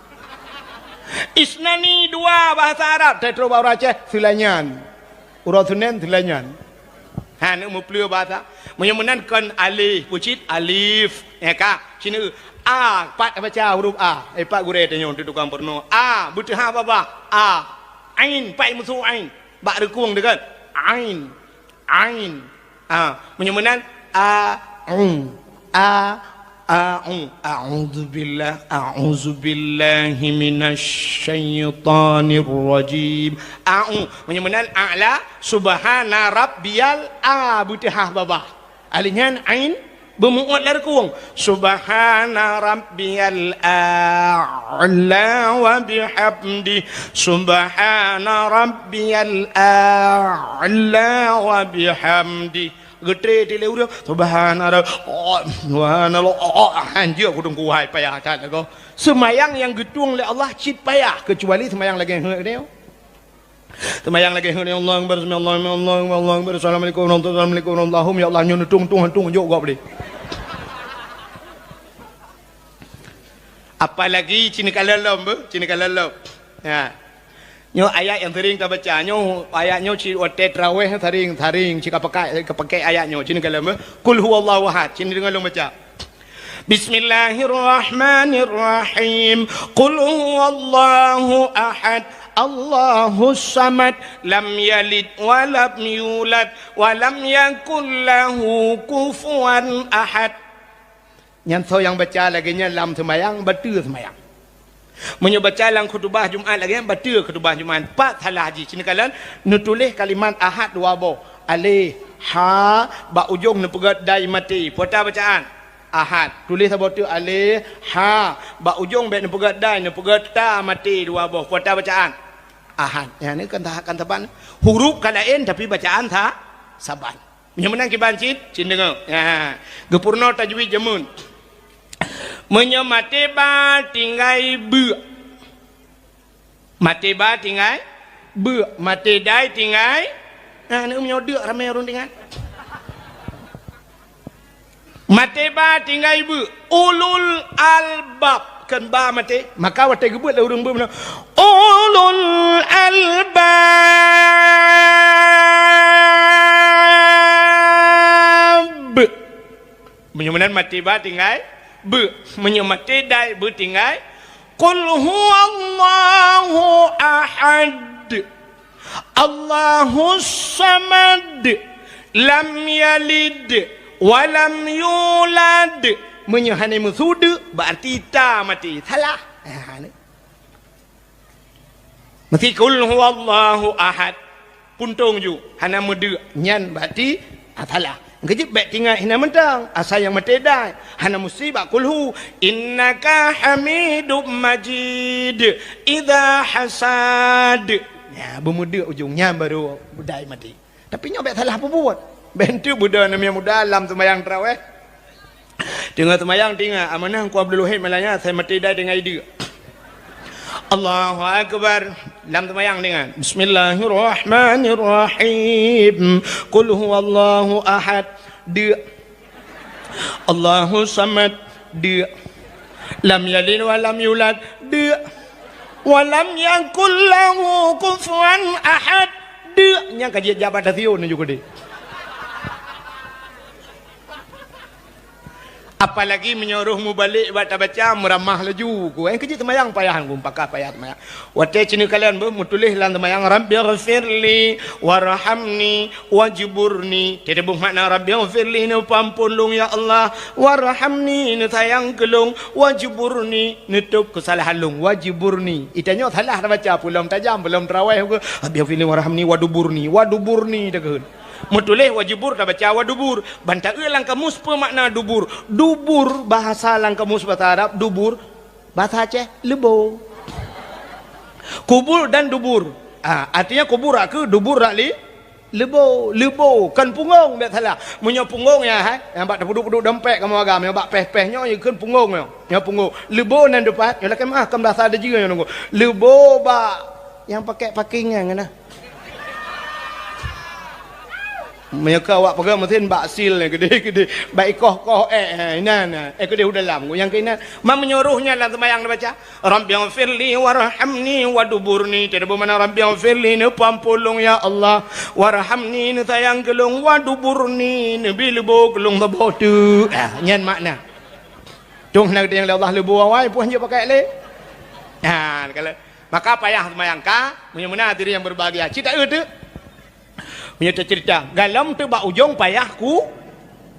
Isnani, dua, bahasa Arab, teutoe bak ureueng Aceh, Seulainan. Uroe Seunén, Seulainan. Hana meupleue bahasa. Meunyoe meunan kon aleh, peue cit alif. Ya ka? Sineuk. A, pat baca huruf A. Eh, pat gurée tanyoe di tukang peurunoe. A, beuteuhah babah. A. Ain, pat meusu ain. Bak reukong dekat. Ain. Ain. A, meunyoe meunan, a, u. A, a, u. A'udzubillah, a'udzubillahi minasy syaithanir rajim. A, u. Meunyoe meunan, a'la, subhana rabbiyal a, beuteuhah babah. Alif nyan ain, beumeuôt lam reukong. Subhana rabbiyal a'la wa bihamdi. Subhana rabbiyal a'la wa bihamdi. Geutré lé ureueng, subhana rabb-, oh, subhanallah, oh, oh, anjeuet kudong kuhai payah that lagoe. Seumayang nyang geutueng lé Allah cit payah, keucuali seumayang lagée nyoe. Seumayang lagée nyoe, Allahu Akbar, sami Allahu liman, Allahu Akbar, Allahu Akbar, assalamualaikum warahmatullahi wabarakatuh, assalamualaikum warahmatullahi wabarakatuh, hom, ya Allah, nyoe neutueng-tueng hantu jok gob lé. Apalagi cit neukalon lom beuh, cit neukalon lom. Ya. Nyoe ayat nyang sering tabaca. Nyoe ayat nyoe cit watée traweh sering, sering cit kapakai, kapakai ayat nyoe. Cit neukalon beuh. Qul huwallahu ahad. Cit neudeungoe lôn baca. Bismillahirrahmanirrahim. Qul huwallahu ahad. Allahus samad. Lam yalid wa lam yulad. Wa lam yakul lahu kufuwan ahad. Nyan soe nyang baca lagée nyan lam seumayang, bateue seumayang. Meunyoe baca lam khutubah Jumat lagée nyan, bateue khutubah Jumat. Pat salah jih, cit neukalon, neutuléh kalimat ahad dua boh. Aleh, ha, bak ujong neupeugét dai maté. Peue ata bacaan? Ahad. Tuléh saboh teuk aleh, ha, bak ujong bék neupeugét dai, neupeugét ta maté dua boh. Peue ata bacaan? Ahad. Nyan kan ta-, kan saban. Huruf ka laén, tapi bacaan sa-, saban. Meunyoe meunan kiban cit, cit deungoe. Ha. Geupeurunoe tajwid jameun. Meunyoe maté ba tinggai beuk. Maté ba tinggai beuk. Maté dai tinggai. Nah, ni meunyoe deuk ramé ureueng tinggai. Maté ba tinggai beuk. Ulul albab. Kan ba maté. Maka watée geubeuet lé ureueng beuk meunan, ulul albab. Meunyoe meunan maté ba tinggai beuk. Meunyoe maté dai beuk tinggai. Qul huwallahu ahad. Allahus samad. Lam yalid wa lam yulad. Meunyoe hana meusu deuk, berarti ta maté. Salah. Ha, ni. Meusti qul huwallahu ahad. Puntông ju, hana meudeuk. Nyan berarti, ah, salah. Keujeuet bék tinggai hina mantong, asai nyang maté dai. Hana meusti bak kulhu. Innaka hamidum majid. Idza hasad. Ya, beumeudeuk ujong nyan baru dai maté. Tapi nyoe bék salah peubuet. Bék enteuk beudoh aneuk muda lam seumayang tarawih. Teungoh seumayang tingat, amanah Teungku Abdul Wahid Malanya, asai maté dai tinggai deuk. Allahu Akbar. Lam seumayang tingat. Bismillahirrahmanirrahim. Qul huwallahu ahad. Deuk. Allahu samad. Deuk. Lam yalid wa lam yulad. Deuk. Wa lam yakul lahu kufuwan ahad. Deuk. Nyang ka jeuet jak bak stasiun nyoe ju keudeh. Apalagi meunyoe roh mubalek bak tabaca, meuramah laju ku. Eh, keu jih seumayang payah ku, pakah payah seumayang. Watée ci neukalon beuh meutuléh lam seumayang, "Rabbighfirli warhamni wajburni." Teudeubeuh makna, "Rabbighfirli," neupeuamphon lôn ya Allah, "warhamni," neusayang keu lôn, "wajburni," neutôb keusalahan lôn, "wajburni." Itanyoe salah tabaca, peulom tajam, peulom teurawéh, "Rabbighfirli warhamni waduburni," waduburni takheun. Meutuléh wajibur tabaca wadubur. Ban taeu lam kamus peue makna dubur. Dubur bahasa lam kamus bahasa Arab, dubur bahasa Aceh, leubo. Kubur dan dubur. Ah, artinya kubur rak keu, dubur rak li, leubo, leubo, kon punggong, biasalah. Meunyoe punggong ya, hai, nyang bak teupeuduk-peuduk dompet kamoe agam, nyang bak péh-péh nyoe, ya kon punggong nyoe. Nyoe punggong. Leubo nan dipat, nyoe lakée meuah, kon bahasa Dejeu nyoe nunggu. Leubo bak nyang pakai paking nyan, nah. Meunyoe ka awak peugah mesin bak sil ni, gede-gede, bak ikoh-koh, eh, eh, inan, eh, eh, keudeh u dalam, nyang keuinan. Man meunyoe roh nyan lam seumayang neubaca, "Rabbighfirli warhamni waduburni." Teudeubeuh makna, "Rabbighfirli," neupeuamphon lôn ya Allah, "warhamni," neusayang keu lôn, "waduburni," neubi leubo keu lôn saboh teuk. Ah, nyan makna. Tueng na geutanyong lé Allah leubo awai, puih jeuet pakai lé. Ha, kalau, maka payah seumayang ka, meunyoe meunan hadirin yang berbahagia. Cit taeu teuk. Meunyoe teucerita, galom teuk bak ujong payah ku,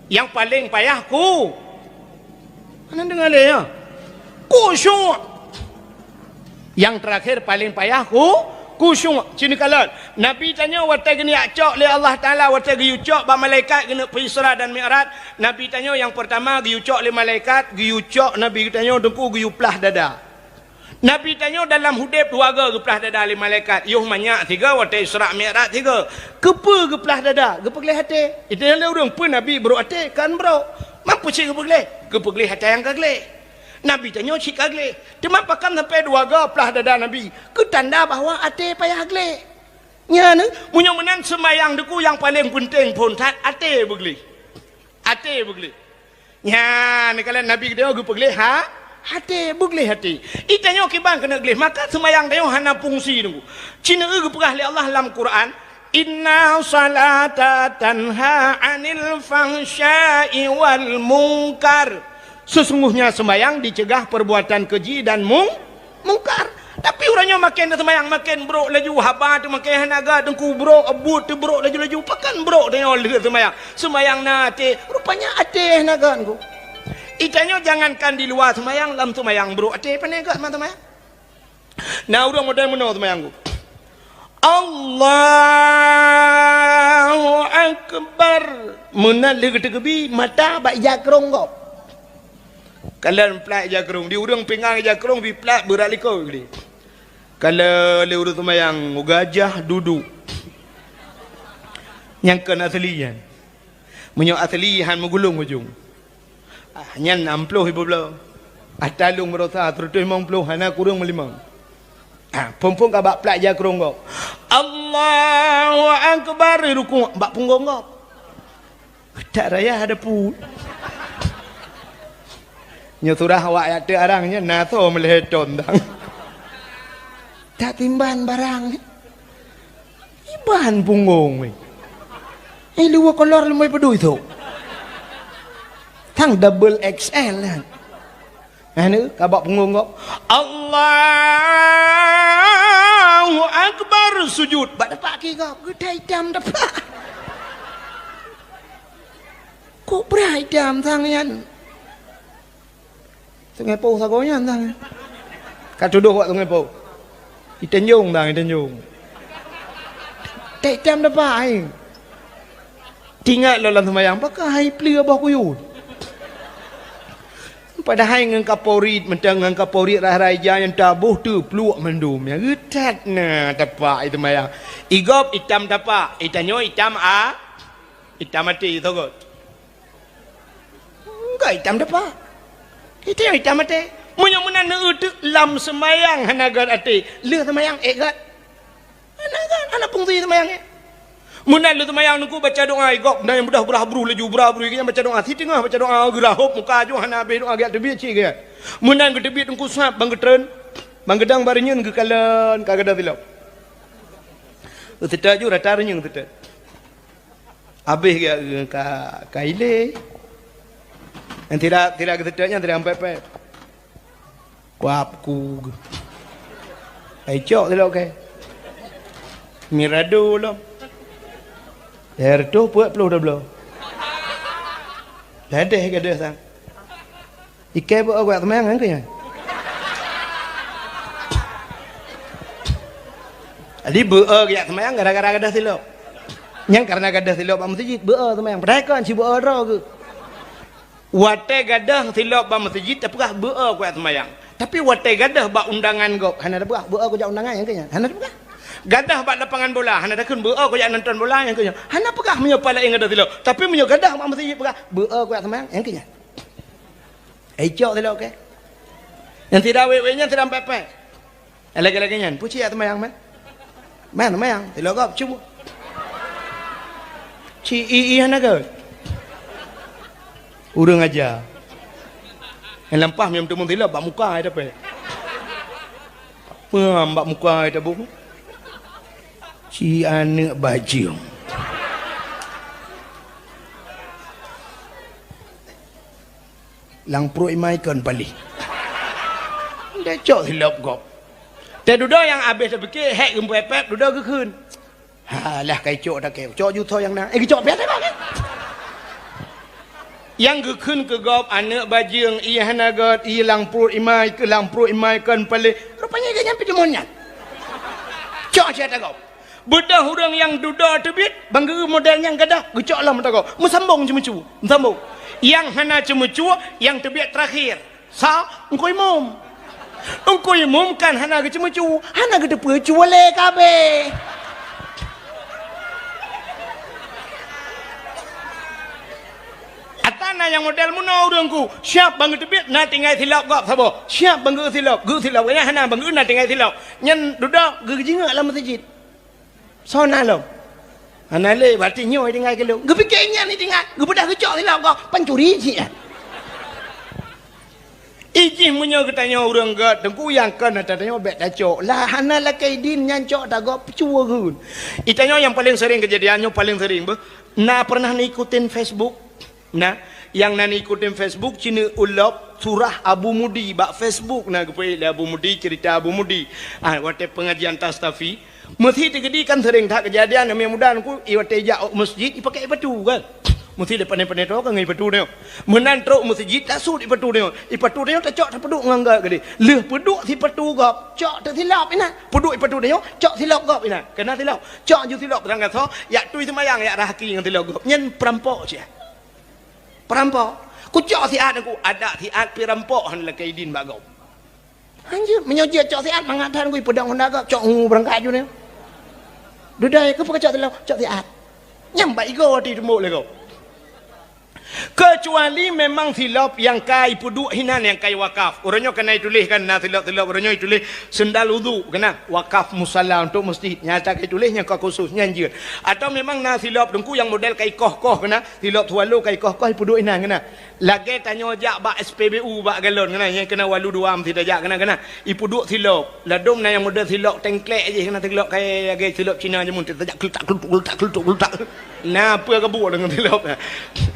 nyang paleng payah ku. Hana deungoe lé, ya. Khusyuk. Nyang terakhir paleng payah ku, khusyuk. Ci neukalon. Nabi tanyoe watée geuniyak cok lé Allah Taala, watée geuyue cok bak malaikat geuneuk peuisra dan mi'raj, Nabi tanyoe nyang peurtama geuyue cok lé malaikat, geuyue cok Nabi tanyoe teungku geuyue plah dada. Nabi tanyoe dalam udeb dua goe geuplah dada lé malaikat, yoh manyak sigoe watée Isra Mi'raj sigoe. Keupeue geuplah dada? Geupeugleh até. Itanyong lé ureuëng, "Peue Nabi brok até?" Kan brok. Man peue cit geupeugleh? Geupeugleh atra nyang ka gleh. Nabi tanyoe cit ka gleh. Teuma pakon sampai dua goe plah dada Nabi? Keu tanda bahwa até payah gleh. Nyan, meunyoe meunan seumayang teungku nyang paleng peunteng phon that até beugleh. Até beugleh. Nyan, neukalon Nabi geutanyoe geupeugleh ha-, até, beugleh até. Itanyoe kiban keuneuk gleh, maka seumayang tanyoe hana fungsi teungku. Ci neueu geupeugah lé Allah lam Quran, "Inna salata tanha 'anil fahsya'i wal munkar." Sesungguhnya seumayang dicegah perbuatan keji dan mung-, mungkar. Tapi uroe nyoe maken taseumayang maken brok laju, haba teuh maken hana gét, teungku brok, buet teuh brok laju-laju. Pakon brok tanyoe lheueh seumayang? Seumayang na até, rupanya até hana gét teungku. Itanyoe jangankan di luwa seumayang, lam seumayang brok até, pane gét ma seumayang. Na ureuëng model meunoe seumayang teungku. Allahu Akbar. Meunan lheueh geuteukeubi, mata bak ija krong gob. Kalon plat ija krong, di ureuëng pingan ija krong bi plat beurat likot geude. Kalon lé ureuëng seumayang, gajah dudu. Nyang kon asli nyan. Meunyoe asli han meugulong ujong. Ah, nyan nam ploh ibu bloe. Ata lôn meurosa seratus limong ploh hana kureueng meulimong. Ah, phon-phon ka bak plat ija krong gob. Allahu Akbar, rukuk bak punggong gob. Tak raya ada put. Nyoe surah awak yak teuk arang nyoe na soe meulhée thon dang. Tak timban barang. Iban punggong weh. Eh, luwa kolor leumai peudui tu. Tang double X L kan. Anu, kabak punggong kok. Allahu Akbar, sujud. Bak dapak ki kok, geutai itam dapak. Kok bra itam sang nyan? Sungai Poh sagoe nyan sang. Ka tudoh wak Sungai Poh. Itenjong sang, itenjong. Tek itam dapak ai. Tingat lom lam seumayang, pakon hai pleue boh kuyuet. Padahai ngon kaporit, mantong ngon kaporit rhah-rhah ija nyang taboh teupluek mandum. Nyang geutat na tapak i seumayang. Igob itam tapak, itanyoe itam a, itam até sogot. Enggak itam tapak. Itanyoe itam até. Meunyoe meunan neueu teuk lam seumayang hana gét até, lheueh seumayang ék gét. Hana kan, hana fungsi seumayang nyan. Meunan lheueh seumayang teungku baca doa, igob na nyang beudoh geurah bruh laju, geurah bruh, nyang baca doa, siteungoh baca doa, geurah hop muka aju hana habéh doa, geujak teubiet cit geuh. Meunan geuteubiet teungku sab, ban geutreun, ban geudang ban reunyeun geukalon ka gadôh silop. Seutôt ju rata reunyeun seutôt. Habéh geuh ka, ka ilée. Nyang tidak, tidak geuseutôt nyan tidak ampé-pé. Kuab ku geuh. Ai cok tilok ke. Mirado lom. Lhèe reutôh peuet ploh dobloe. Ladeh gadoh sang. Ikai beu-e kujak seumayang nyan keu nyan. Jadi beu-e kujak seumayang gara-gara gadoh silop. Nyang karena gadoh silop bak meuseujid beu-e seumayang. Padahai kon si beu-e droe geuh. Watèe gadoh silop bak meuseujid tapeugah beu-e kujak seumayang. Tapi watèe gadoh bak undangan gob hana tapeugah beu-e kujak undangan nyan keu nyan. Hana tapeugah. Gadoh bak lapangan bola hana takheun beu-e kujak nonton bola nyan keu nyan. Hana peugah meunyoe pala ingat gadoh silop. Tapi meunyoe gadoh bak meuseujid peugah beu-e kujak seumayang nyan keu nyan. Ai cok silop ke. Nyang tidak wék-wék nyan tidak ampé-pé. Lagèe-lagèe nyan, peue cit jak seumayang meuh? Man seumayang, silop gob cuba. Ci i i hana gèt. Ureueng aja. Nyang lampah meuteumèe silop bak muka ai tapè. Peue bak muka ai tabong. Ci aneuk bajeueng. Lam pruet imai kon paléh. Deh cok silop gob. Teududoe nyang abéh tapike hék geupepet dudoe geukheun. Halah kai cok takeu. Cok jutho nyang na. Eh geucok piah teuka kan? Nyang geukheun keu gob aneuk bajeueng ié hana gèt ié lam pruet imai keu lam pruet imai kon paléh. Rupanya dia nyang peuteumon nyan. Cok siat gob. Beudôh ureueng nyang dudoe teubiet, bang geu model nyang gadoh, geucok lom mata gob. Meusambong ceumeucue, meusambong. Nyang hana ceumeucue, nyang teubiet teurakhir. Sa, Teungku Imum. Teungku Imum kan hana geuceumeucue, hana geuteupeue cue lé kabéh. Ata na nyang model meunoe ureueng ku, siap bang geuteubiet na tinggai silop gob saboh. Siap bang geu silop, geu silop. Nyang hana bang geu na tinggai silop. Nyan dudoe geujingeuk lam meuseujid. Soe na lom? Hana lé, berarti nyoe tinggai keu lôn. Geupike nyan tinggai, geubeudôh geucok silop gob, pancuri cit nyan. Ijih meunyoe geutanyoe ureueng gèt, teungku nyang kon ata tanyoe bèk tacok. Lah hana lakèe idin nyan cok tagob peucue geuh. Itanyoe nyang paleng sering keujadian nyoe paleng sering beuh. Na pernah neuikutin Facebook? Nah, nyang na neuikutin Facebook, ci neuulop surah Abu Mudi bak Facebook na geupeuék lé Abu Mudi, cerita Abu Mudi. Ah, watèe pengajian Tastafi, meusi teukeudi kan sering that keujadian, aneuk muda nyan ku, i watèe jak u meuseujid, ipakèk ipatu kan. Meusi lé pané-pané to kan ngon ipatu nyoe. Meunan trok meuseujid, tasut ipatu nyoe. Ipatu nyoe tacok tapeuduek ngon gèt keudéh. Lheueh peuduek sipatu gob, cok teusilop inan. Peuduek ipatu nyoe, cok silop gob inan. Keunan silop. Cok ju silop beurangkasoe, jak tui seumayang, jak rahaki ngon silop gob. Nyan peurampok cit. Peurampok. Kucok siat ku, adak siat pih rampok hana lakèe idin bak gob. Hanjeuet, meunyoe jeuet cok siat mangat that ku ipeudong honda gob, cok ngu beurangkat ju nyoe. Dudoe, keupeue kacok teuloh, cok siat. Nyang bak igoe watèe itumbok lé gob. Keucuali memang silop nyang ka ipeuduek hinan nyang ka iwakaf. Uroe nyoe ka na ituléh kan, na silop-silop uroe nyoe ituléh seundal udhu keunan, wakaf musala untuk meuseujid. Nyata ka ituléh nyang ka khusus, nyan jeuet. Atau memang na silop teungku nyang model ka ikoh-koh keunan, silop swallow ka ikoh-koh ipeuduek inan keunan. Lagèe tanyoe jak bak S P B U bak galon keunan, nyang keunan walu dua meusti tajak keunan, keunan. Ipeuduek silop. Ladôm na nyang model silop tengklek jih keunan, silop kayèe lagèe silop Cina jameun, tajak klutak klutuk klutak klutuk klutak. Na peue ka buet deungon silop nyan.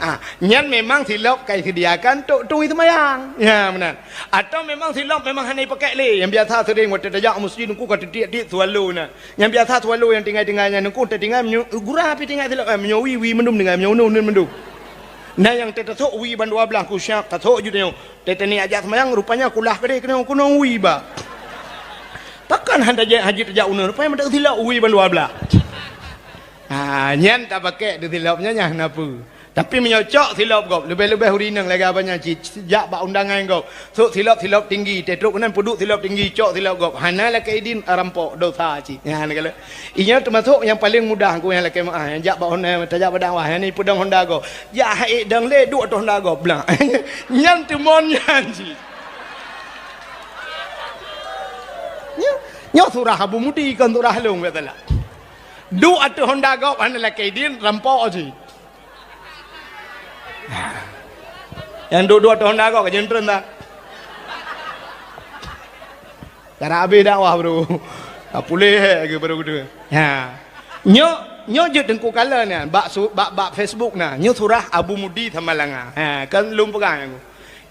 Ah, nyan memang silop ka iseudiakan untuk tui seumayang. Ya, meunan. Atau memang silop memang hana ipakék lé. Nyang biasa sering watèe tajak u meuseujid teungku ka teutiek-tiek swallow na. Nyang biasa swallow nyang tinggai-tinggai nyan teungku teutinggai meunyoe gura pih tinggai silop, eh, meunyoe wie, wie mandum tinggai, meunyoe uneun, uneun mandum. Na nyang teutasok wie ban dua blaih ku siap tasok ju tanyoe. Teuh teunie ajak seumayang rupanya kulah keudéh keunong-keunong wie ba. Pakon han tajak haji tajak uneun, rupanya meudak silop wie ban dua blaih. Ha, nyan tapakék teuh silop nyan nyang na peue. Tapi meunyoe cok silop gob, leubeh-leubeh ureueng inong lagèe abang nyan cit, jak bak undangan gob. Sok silop-silop tinggi, teuh trok keunan peuduek silop tinggi, cok silop gob. Hana lakèe idin, rampok, dosa cit. Nyan kala. Inyoe teumasok nyang paleng mudah ku nyang lakèe meu'ah, nyang jak bak honda, tajak bak dakwah, nyan ipeudong honda gob. Jak hai dong lé duek ateueh honda gob blang. Nyan teumon nyan cit. Nyoe, nyoe surah Abu Mudi kon surah lôn, biasalah. Duek ateueh honda gob hana lakèe idin, rampok cit. Nyang duek-duek ateueh honda gob ka jeuntreun dah. Karap habéh dakwah baru. Ha, puléh lagèe baru keudua. Ha. Nyoe, nyoe jeuet Teungku kalon nyan, bak su-, bak, bak Facebook na. Nyoe surah Abu Mudi Samalanga. Ha, kan lôn peugah nyan.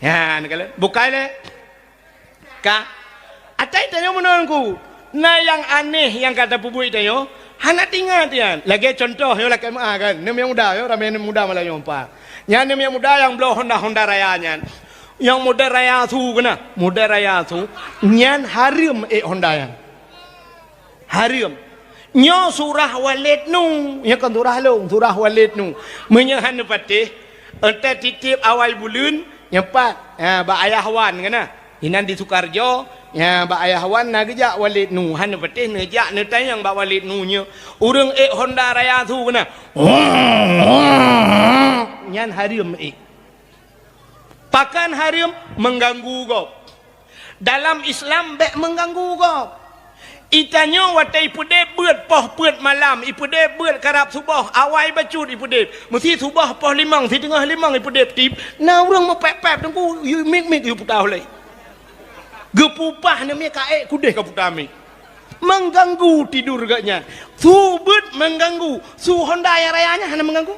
Ha, neukalon. Bukai lé. Ka. Atai tanyoe meunan Teungku. Na nyang aneh nyang ka tapeubuet tanyoe, hana teuingat nyan. Lagèe contoh nyoe lakèe meu'ah kan. Neumiyueb muda nyoe, ramè neumiyueb muda malam nyoe empat. Nyan neumiyueb muda nyang bloe Honda, Honda Raya nyan. Nyang model Raya su keunan, model Raya su. Nyan hareuem ék Honda nyan. Hareuem. Nyoe surah Walid Nu, nyoe kon surah lôn, surah Walid Nu. Meunyoe hana patéh, eunteuk titip awai buleuen, nyoe pat, ha, bak Ayah Wan keunan. Inan di Sukarjo, ha, bak Ayah Wan na geujak Walid Nu. Hana patéh neujak neutanyong bak Walid Nu nyoe. Ureueng ék Honda Raya su keunan. Nyan hareuem ék. Pakon hareuem? Mengganggu gob. Dalam Islam bèk mengganggu gob. Itanyoe watèe ipeudép beuet poh peuet malam, ipeudép beuet karab suboh, awai bacut ipeudép. Meusi suboh poh limong, siteungoh limong ipeudép tip, na ureueng meupép-pép Teungku, yue mik-mik yue puta ulèe. Geupeu upah neumè ka ék keudéh ka puta mik. Mengganggu tidur geuh nyan. Su beuet mengganggu, su Honda nyang raya nyan hana mengganggu.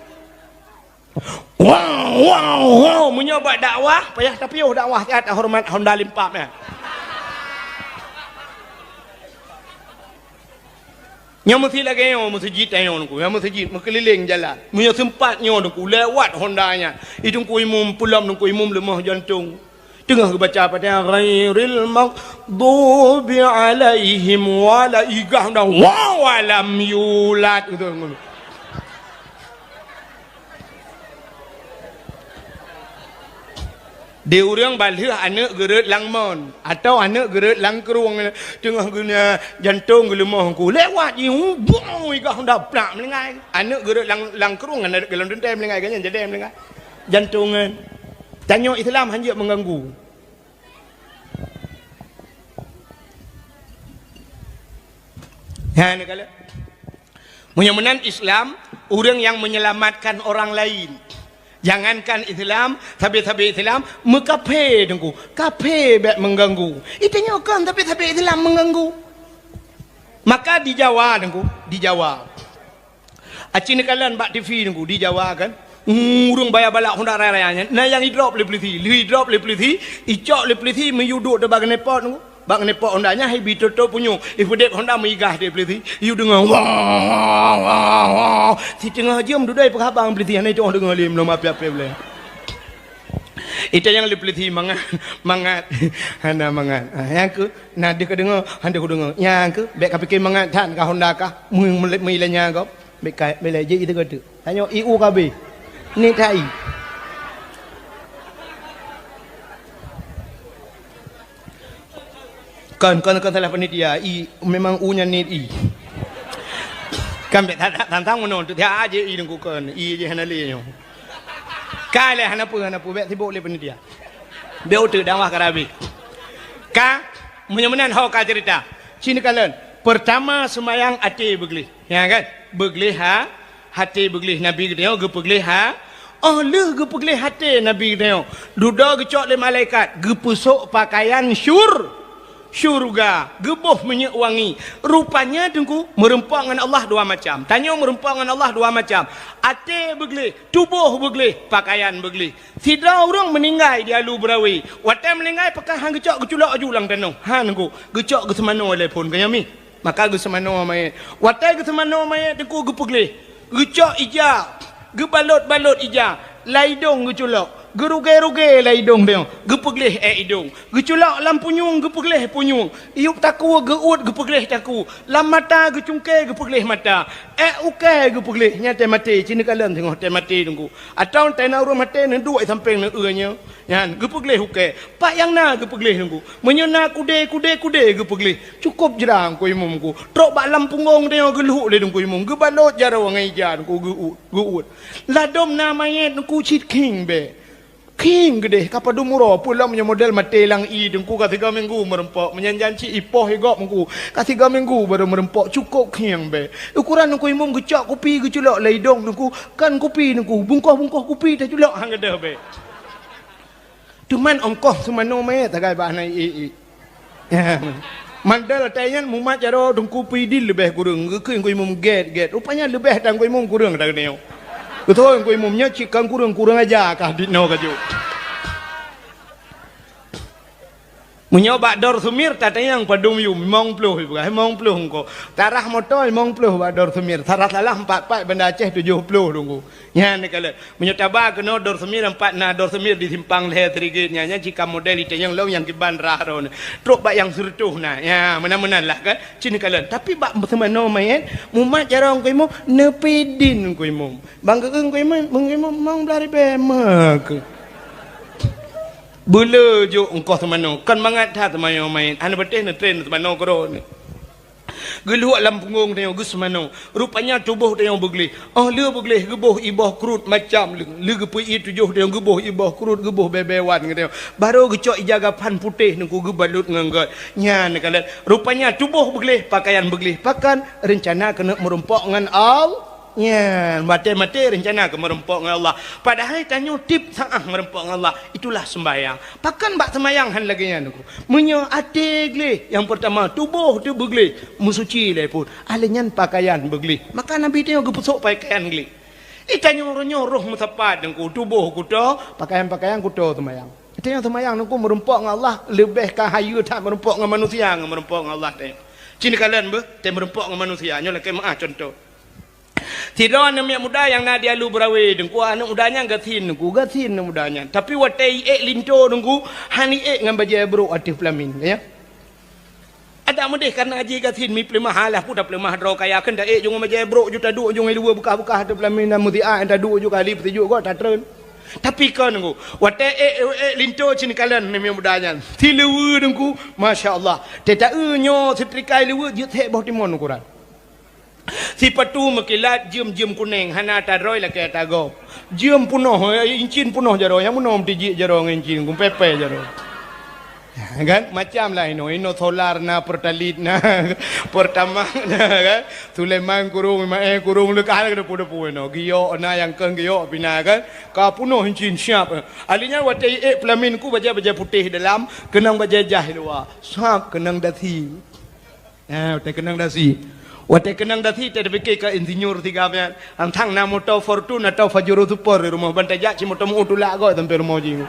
Wow, wow, wow. Meunyoe bak dakwah, payah tapiôh dakwah siat horeumat Honda Limpap nyan. Nyoe meusi lagèe nyoe meuseujid nyoe Teungku, nyoe meuseujid meukeulileng jalan. Meunyoe seumpat nyoe Teungku, lewat Honda nyan. I Teungku Imum peulom Teungku Imum leumoh jantong. Teungoh geubaca Fatihah, ghairil maghdubi alaihim wala, igah dah, wa walam yulad. Gitu. Di ureueng balheueh aneuk geureuet lam mon, atawa aneuk geureuet lam krueng, teungoh geunya jantong geuleumoh Teungku. Lewat jih, bong, igah dah plak meulinggai. Aneuk geureuet lam, lam krueng, aneuk geulom teuntèe meulinggai, geunya jadi meulinggai. Jantong nyan. Tanyoe Islam hanjeuet mengganggu. Nyan kala. Meunyoe meunan Islam, ureueng nyang menyelamatkan orang lain. Jangankan Islam, sabe-sabe Islam, meukafé Teungku. Kafé bèk mengganggu. Itanyoe kon sabe-sabe Islam mengganggu. Maka di Jawa Teungku, di Jawa. Aci neukalon bak T V Teungku, di Jawa kan. Ureueng baya balak Honda raya-raya nyan, na nyang idrop lé pulisi, lheueh idrop lé pulisi, icok lé pulisi, meuyue duek bak keuneuk pot Teungku. Bak keuneuk pot Honda nyan, ibi tôp-tôp punyueng, ipeudép Honda meugah di pulisi, yue deungoe, wah, wah, wah, wah. Siteungoh jeuem dudoe peugah bang pulisi, hana itôh deungoe lé, meulom api-api ulèe. Itanyong lé pulisi mangat, mangat, hana mangat. Ah, nyang keu, na deuh ka deungoe, hana deuh ka deungoe. Nyang keu, bèk ka pike mangat that ka Honda kah, meu-, meu-, meulanya gob. Bèk ka, bèk lé jih itu kata. Tanyoe i u ka abéh. Niet hai. Kon, kon, kon salah panitia. I, memang u nyan niet i. Kan bèk that, that, tantang meunoe tu. Dia aja i Teungku kon. I je hana lé nyoe. Ka lé hana peue, hana peue. Bèk sibok lé panitia. Bèk uteuk dakwah ka abéh. Ka, meunyoe meunan ho ka cerita. Ci neukalon. Pertama, seumayang até beugleh. Ya kan? Beugleh ha, até beugleh Nabi geutanyoe geupeugleh ha. Oh lheueh geupeugleh até Nabi geutanyoe, dudoe geucok lé malaikat, geupeusok pakaian syur-, syurga, geuboh minyeuk wangi. Rupanya Teungku, meureumpok ngon Allah dua macam. Tanyoe meureumpok ngon Allah dua macam. Até beugleh, tuboh beugleh, pakaian beugleh. Sidroe ureueng meuninggai di Alu Beurawe. Watèe meuninggai pakon han geucok geuculok aju lam tanoh. Han Teungku, geucok geuseumanoe lé phon keu nyan mi. Maka geuseumanoe manyét. Watèe geuseumanoe manyét Teungku geupeugleh. Geucok ija, geubalot-balot ija, lam idong geuculok. Geurugée-rugée lam idong tanyoe, geupeugleh ék idong. Geuculok lam punyueng geupeugleh punyueng. Yup takue geuuet geupeugleh takue. Lam mata geucungké geupeugleh mata. Ék ukée geupeugleh, nyan teuh maté, ci neukalon teungoh teuh maté Teungku. Atawa teuh na ureueng maté neuduek sampéng neu-eu nyoe. Nyan geupeugleh ukée. Pat nyang na geupeugleh Teungku. Meunyoe na kudé, kudé, kudé geupeugleh. Cukôp jra Teungku Imum Teungku. Trok bak lam punggong tanyoe geulhok lé Teungku Imum. Geubalot jaroe ngon ija Teungku geuuet, geuuet. Ladôm na manyét Teungku cit khieng bèe. Khieng geudeh ka padum uroe, peue lom nyoe model maté lam ié Teungku ka tiga minggu meureumpok. Meunyan janci ipoh igob Teungku. Ka tiga minggu barô meureumpok, cukôp khieng bèe. Ukuran Teungku Imum geucok kupi geuculok lam idong Teungku. Kan kupi Teungku, bungkoh-bungkoh kupi taculok han gadôh bèe. Teuma ongkoh seumanoe manyét sagai bah na ié-ié. Mandal atai nyan mumat jaroe Teungku Pidin leubeh kureueng, geukheun Teungku Imum gét-gét. Rupanya leubeh tan Teungku Imum kureueng tan geutanyoe. Beutôi Teungku Imum nyoe cit kan kureueng, kureueng aja kah dit noe ka jok. Meunyoe bak Dor Sumir tatanyong padum yum, limong ploh ipeugah, limong ploh engko. Tarah moto limong ploh bak Dor Sumir, tarah salah empat pat Banda Aceh tujoh ploh Teungku. Nyan neukalon. Meunyoe taba keunoe Dor Sumir, empat na Dor Sumir di simpang lhée Serigit nyan, nyan cit ka model itanyong lom nyang kiban rah droeneuh. Trok bak nyang sireutôh na. Ya, meunan-meunan lah kan. Cit neukalon. Tapi bak seumanoe manyét, mumat jaroe Teungku Imum, neupidin Teungku Imum. Bang geueung Teungku Imum, Teungku Imum mong blah ribée meukeue. Beuleu jok engkoh seumanoe, kon mangat that seumanoe manyét. Hana patéh neutren seumanoe keudroe nyoe. Geuluek lam punggong tanyoe geuseumanoe. Rupanya tuboh tanyoe beugleh. Óh lheueh beugleh geuboh iboh krut macam leueng. Lheueh geupeu-ie tujoh tanyoe geuboh iboh krut, geuboh bée-bée wan geutanyoe. Barô geucok ija gapan putéh Teungku geubalot ngon gét. Nyan kalon. Rupanya tuboh beugleh, pakaian beugleh. Pakon? Reuncana keuneuk meurumpok ngon Al-, nyan, maté-maté reuncana keu meurumpok ngon Allah. Padahai tanyoe tiep saáh meurumpok ngon Allah. Itulah seumbahyang. Pakon bak seumbahyang hán lagée nyan Teungku? Meunyoe até gleh, nyang peurtama, tuboh teuh beugleh, meusuci lé phon. Alheuh nyan pakaian beugleh. Maka Nabi tanyoe geupeusok pakaian gleh. Itanyoe uroe nyoe roh meusapat Teungku, tuboh kuto, pakaian-pakaian kuto seumbahyang. Itanyoe seumbahyang Teungku meurumpok ngon Allah leubeh ka hayeue that meurumpok ngon manusia ngon meurumpok ngon Allah tanyoe. Cit neukalon beuh, teuh meurumpok ngon manusia, nyoe lakée meuáh cuntoh. Sidroe aneuk miet muda nyang na di Alu Beurawe Teungku, aneuk muda nyan gasien Teungku, gasien aneuk muda nyan. Tapi watée iék linto Teungku, hana iék ngon bajée brok ateueh peulamin, ya. Adak meudeh kareuna jih gasien mi peuleumah, alah peue tapeuleumah droe kaya, kheun taék jih ngon bajée brok ju taduek ju ngon luweue beukah-beukah ateueh peulamin dan meusiat taduek ju kali peusijuek gob tatreun. Tapi kon Teungku, watée ék, ék linto cit neukalon aneuk miet muda nyan. Siluweue Teungku, masya Allah. Teuta-eu nyoe seutrika luweue jeuet hék boh timon ukuran. Sipatu meukilat jeuem-jeuem kuneng, hana tadroe lakée tagob. Jeuem punoh, eh, incin punoh jaroe, nyang meunoe meutijik jaroe ngon incin, gumpepée jaroe. Kan? Macam lah inoe, inoe solar na, Pertalite na, Pertamax na, kan? Sulaiman kurong, Maé kurong, leukah depu-depu inoe. Giok na, nyang keu giok pih na, kan? Ka punoh incin siap. Alheuh nyan watée iék peulamin Teungku bajée-bajée putéh dalam, keunong bajée jaih luwa. Sab keunong dasi. Eh, watée keunong dasi. Watée keunong dasi, teuh tapike keu insinyur sigam nyan. Antang na moto Fortuner atau Pajero Sport di rumoh, ban tajak cit moto meu-ueh tulak gob sampoe rumoh jih.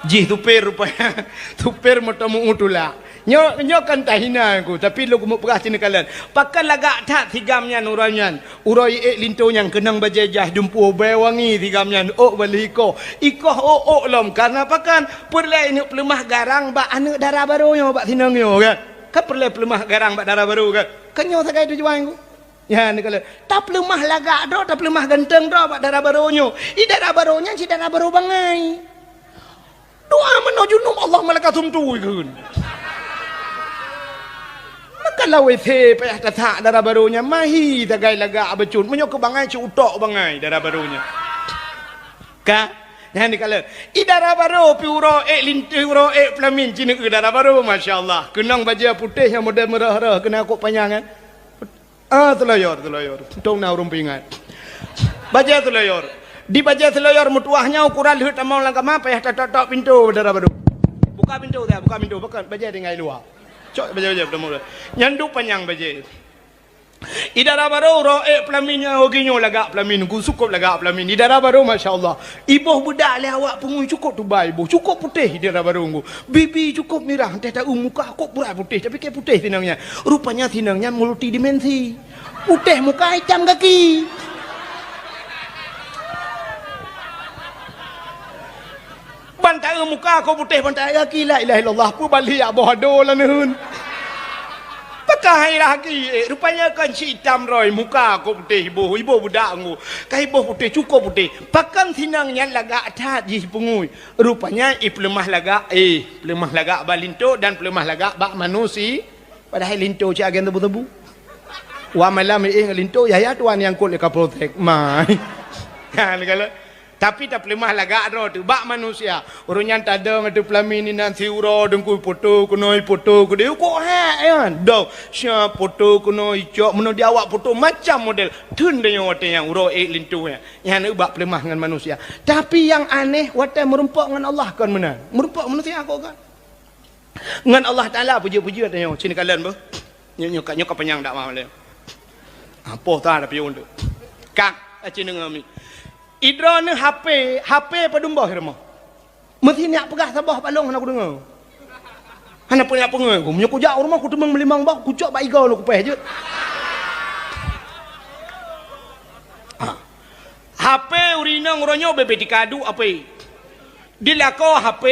Jih supir rupanya. Supir moto meu-ueh tulak. Nyoe, nyoe kan tahina Teungku, tapi lôn keumeung peugah cit neukalon. Pakon lagak that sigam nyan uroe nyan. Uroe iék linto nyan keunong bajée jaih dumpeue bée wangi sigam nyan, ôk baleh ikoh. Ikoh ôk-ôk lom, kareuna pakon? Peureulée ineuk peuleumah garang bak aneuk dara barô nyoe, bak sinong nyoe, kan? Kan peureulée peuleumah garang bak dara barô, kan? Kan nyoe sagai tujuan Teungku. Ya, neukalon. Tapeuleumah lagak droe, tapeuleumah ganteng droe bak dara barô nyoe. I dara barô nyan cit dara barô bangai. Doa meunoe junub, Allah malaikat sumtu ikheun. Maka lawét payah tasak dara barô nyan, mahi sagai lagak bacut. Meunyoe keu bangai, cit utok bangai dara barô nyan. Ka? Nyan neukalon. I dara barô pih uroe ék linto, uroe ék peulamin cit neueu dara barô, masya Allah. Keunong bajée putéh nyang model meurah-rah, keunong kok panyang, kan? Ah, seulaweuet, seulaweuet. Untung na ureuëng peuingat. Bajée seulaweuet. Di bajée seulaweuet meutuwah nyan ukuran lheueh tamong lam kama payah tatok-tok pintoe dara barô. Buka pintoe dah, buka pintoe, pakon bajée tinggai luwa. Cok bajée-bajée tamong. Nyan duek panyang bajée. I dara barô uroe ék peulamin nyan, oh, lagak nyoe lagak peulamin, Teungku, cukôp lagak peulamin. I dara barô, masya Allah. Iboh beudak lé awak peungui cukôp tubai iboh, cukôp putéh i dara barô Teungku. Bibi cukôp mirah, teuh ta-eu muka kok purai putéh, tapi keu putéh sinong nyan. Rupanya sinong nyan multidimensi. Putéh muka, itam gaki. Ban ta-eu muka kok putéh, ban ta-eu gaki, la ilaha illallah, peue baliek boh ado lam neuheun. Pakon hai lagée, eh, rupanya kon cit itam droe, muka kok putéh iboh, iboh beudak Teungku. Ka iboh putéh, cukôp putéh. Pakon sinong nyan lagak that jih peungui. Rupanya i peuleumah lagak, eh, peuleumah lagak bak linto dan peuleumah lagak bak manusi-, padahai linto cit agen tebu-tebu. Wah malam, eh, ngon linto, yah, yah tuan nyang kot lé Kapolsek. Mai. Ha, neukalon. Tapi tapeuleumah lagak droe teuh bak manusia. Ureuëng nyan tadong ateueh peulamin inan siuroe Teungku, poto keunoe, poto keudeh, kok hek nyan. Dong, sia poto keunoe, icok meunoe di awak poto macam model. Theun tanyoe watée nyan uroe ék linto nyan. Nyan bak peuleumah ngon manusia. Tapi nyang aneh, watée meurumpok ngon Allah kon meunan. Meurumpok manusia kok kan? Ngon Allah Taala peujeuet-peujeuet tanyoe, sini kalon beuh. Nyoe, nyoe ka, nyoe ka panyang dakwah lé. Apoh ta tapi untuk. Kang, aci deungoe mi. Idroeneuh H P, H P padum boh rumoh. Meusi nyak peugah saboh bak lôn hana kudeungoe. Hana peue nyak peungoe ku. Meunyoe kujak u rumoh kuteumeung meulimong boh, kucok bak igoe lôn kupéh jeuet. Ha. H P ureueng inong uroe nyoe bebe tikadu H P. Dilakoe H P.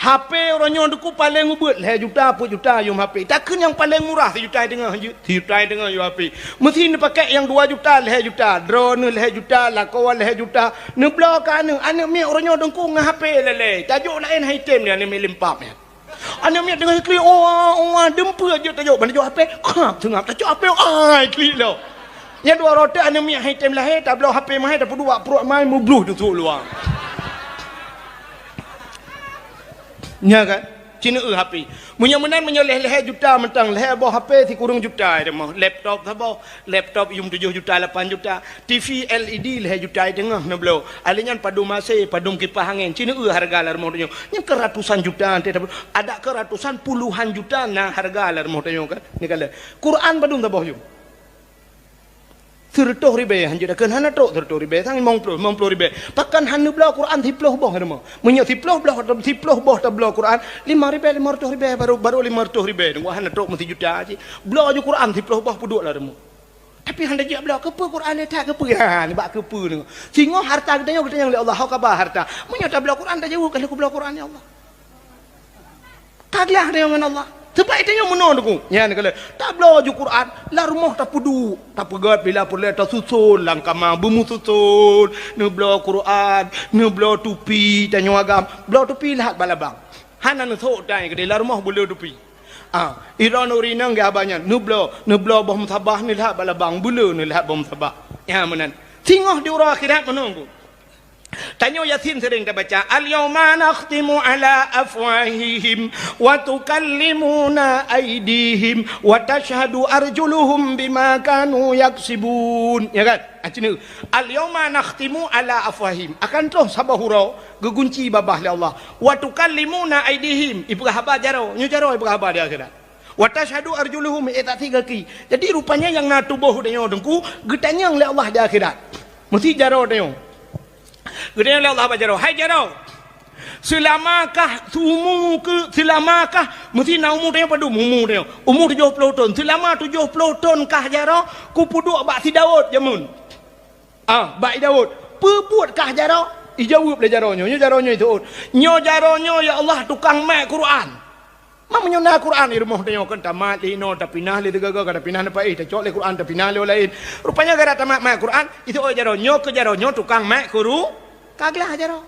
H P uroe nyoe teungku paleng ubeuet lhèe juta, peuet juta yum H P. Takheun nyang paleng murah sijuta teungoh jeuet, sijuta teungoh yum H P. Meusi neupakèk nyang dua juta, lhèe juta, droeneuh lhèe juta, lakoe lhèe juta. Neubloe keu aneuk, aneuk miet uroe nyoe teungku ngon H P lalè. Tajok laén han item nyan aneuk miet limpap nyan. Aneuk miet teungoh klik, oa, oa, dum peuet jeuet tajok, ban tajok H P, khap seungab, tajok H P, ai, klik lom. Nyang dua rote aneuk miet han item lahé, tabloe H P mahé, tapeuduek pruet mai, meubloh teusuk luwa. Nya kan? Cineu H P. Meunyoe meunan, meunyoe lhèe-lhèe juta mantong, lhèe boh H P sikureueng juta, laptop saboh, laptop yum tujoh juta, lapan juta. T V L E D lhèe juta teungoh neubloe. Alèh nyan padum A C, padum kipah angén. Cineu hareuga lam rumoh tanyoe. Nyan keu ratusan juta, adak keu ratusan, puluhan juta na hareuga lam rumoh tanyoe kan. Ni kala. Quran padum saboh yum? Sireutôh ribèe, hanjeuet takheun hana trok sireutôh ribèe, sang limong ploh, limong ploh ribèe. Pakon hana neubloe Quran siploh boh rumoh? Meunyoe siploh boh, siploh boh tabloe Quran, lima ribèe, lima reutôh ribèe, baru, baru lima reutôh ribèe. Teungku hana trok meusijuta cit. Bloe ju Quran siploh boh peuduek lam rumoh. Tapi hana jijak bloe, keupeue Quran le that, keupeue? Ha, nibak keupeue ni? Singoh harta geutanyoe, geutanyoe lé Allah, ho kaba harta. Meunyoe tabloe Quran, tajaweueb, "Ka lheueh kubloe Quran, ya Allah." Ka glah tanyoe ngon Allah. Seubab tanyoe meunoe teungku. Nyan kala, tabloe ju Quran, lam rumoh tapeuduek, tapeugèt bila peureulèe tasuson lam kama, beumususon, neubloe Quran, neubloe tupi, tanyoe agam, bloe tupi lheuh bak labang. Hana neusok tai keudéh, lam rumoh beuleu tupi. Ah, droeneuh ureueng inong geuhaba nyan, neubloe, neubloe boh musabah neulhak bak labang, beuleu neulhak boh musabah. Nyan meunan. Singoh di uroe akhirat meunoe teungku. Tanyoe Yasin sering tabaca, "Al-yauma nakhtimu ala afwahihim wa tukallimuna aidihim wa tashhadu arjuluhum bima kanu yaksibun." Ya kan? Ah, cineu. "Al-yauma nakhtimu ala afwahihim." Akan troh saboh uroe geugunci babah lé Allah. "Wa tukallimuna aidihim." Ipeugah haba jaroe. Nyoe jaroe ipeugah haba di akhirat. "Wa tashhadu arjuluhum," eh, tak tiga ki. Jadi, rupanya nyang na tuboh tanyoe teungku, geutanyong lé Allah di akhirat. Meusi jaroe tanyoe. Geutanyong lé Allah bak jaroe, "Hai jaroe, seulamakah, seumu keu, seulamakah," meusi na umu tanyoe padum, umu tanyoe. Umu tujoh ploh thon. "Seulama tujoh ploh thon kah jaroe, kupeuduek bak si Daud jameun?" Ah, bak i Daud, "Peue buet kah jaroe?" Ijaweueb lé jaroe nyoe, nyoe jaroe nyoe iteuôt. "Nyoe jaroe nyoe, ya Allah, tukang mat Quran." Ma meunyoe na Quran i rumoh tanyoe kan tamat lé inoe, tapinah lé teugaga, ka tapinah na paéh, tacok lé Quran, tapinah lé laén. Rupanya gara tamat mat Quran, iteuôt jaroe nyoe keu jaroe nyoe tukang mat Quru-, ka glah jaroe.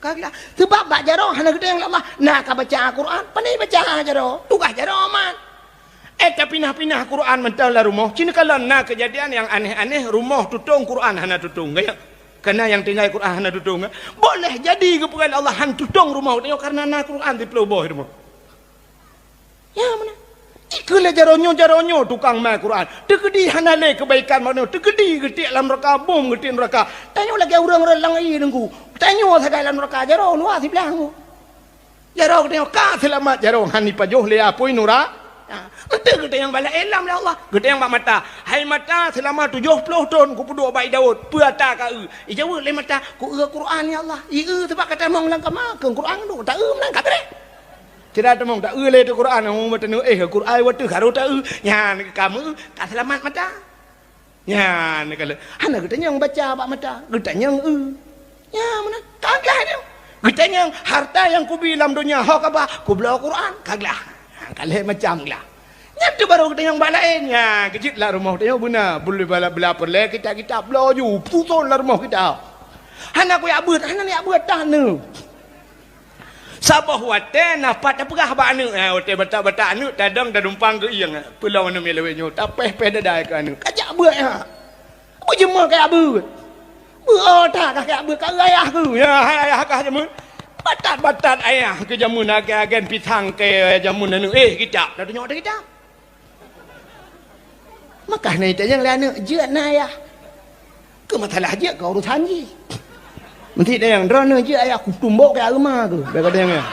Ka glah. Seubab bak jaroe hana geutanyong lé Allah, na ka baca Quran, pane baca jaroe, tugaih jaroe mat. Eh, tapinah-pinah Quran mantong lam rumoh. Cit neukalon na keujadian nyang aneh-aneh, rumoh tutong Quran hana tutong. Gaya. Karena nyang tinggai Quran hana tutong, eh. Boleh jadi geupeugah lé Allah han tutong rumoh tanyoe karena na Quran siploh boh rumoh. Ya, meunan. Ikeu lé jaroe nyoe, jaroe nyoe tukang mat Quran. Teukeudi hana lé keubaikan manusia. Teukeudi geutiek lam neuraka, bom geutiek neuraka. Tanyoe lagèe ureueng-ureueng lam ie teungku. Tanyoe sagai lam neuraka, jaroe luwa siblah teungku. Jaroe geutanyoe ka seulamat, jaroe han ipajoh lé apui nura-, ha, enteuk geutanyoe bak laén lam lé Allah. Geutanyoe bak mata, "Hai mata, seulama tujoh ploh thon kupeuduek bak i Daud, peue ata ka eu?" Ijaweueb lé mata, "Ku eu Quran, ya Allah." I eu teubak ka tamong lam kama, keu Quran duek, ta eu meunan ka trép. Sira tamong, ta eu lé teuh Quran, oh, mata neu, eh, Quran watèe harôh ta eu. Nyan ka meu, ka seulamat mata. Nyan ka lheueh. Hana geutanyong baca bak mata, geutanyong eu. Nyan meunan, ka glah nyoe. Geutanyong harta nyang kubi lam donya, ho kaba, kubloe Quran, ka glah. Ha, ka lhèe macam glah. Nyan teuh barô geutanyong bak laén. Nyan, keujeuet lam rumoh tanyoe beuna, bela, bela peureulèe kitab-kitab bloe ju, tuson lam rumoh kitab. Hana kuyak beuet, hana neujak beuet, tan neu. Saboh watèe na pat tapeugah bak aneuk, ha, watèe batat-batat aneuk tadong tadumpang keu ieng, ha, peulom aneuk miet lawét nyoe, tapéh-péh dada keu aneuk. Kajak beuet, ha. Beujeumeung kajak beuet. Beuet, oh, that kah kajak beuet, ka eu ayah keuh. Ya, hai ayah kah jameun. Batat-batat ayah keu jameun agen-agen pisang keu jameun aneuk. Eh, kitab, dah tunyok dah kitab. Maka na itanyong lé aneuk, "Jeuet na, Ayah?" Keu masalah jeuet keu urusan jih. Meusti tanyong, "Droeneuh jeuet, Ayah?" Kutumbok keu aeuma keuh, bèk katanyong nyan.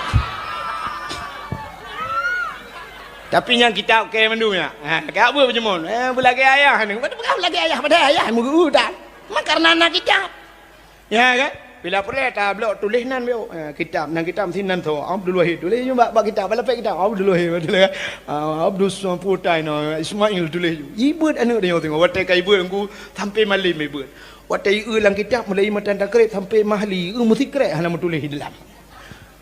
Tapi nyang kitab kèe mandum nyan. Ha, ka beuh beujeumon. Eh, beulagèe ayah ni. Beulagèe ayah, padahai ayah meugeu tan. Maka karena na kitab. Ya kan? Bila peureulèe tablok tuléh nan biôh. Eh, kitab, nan kitab meusti nan tho. Abdul Wahid tuléh ju bak, bak kitab, bak lapèk kitab. Abdul Wahid tuléh. Ah, Abdul Samputai no, Ismail tuléh ju. Ibeuet aneuk tanyoe singoh. Watèe ka ibeuet engku sampai malem ibeuet. Watèe ieu lam kitab mulai matan takrib sampai mahli, ieu meusikrek hana meutuléh di dalam.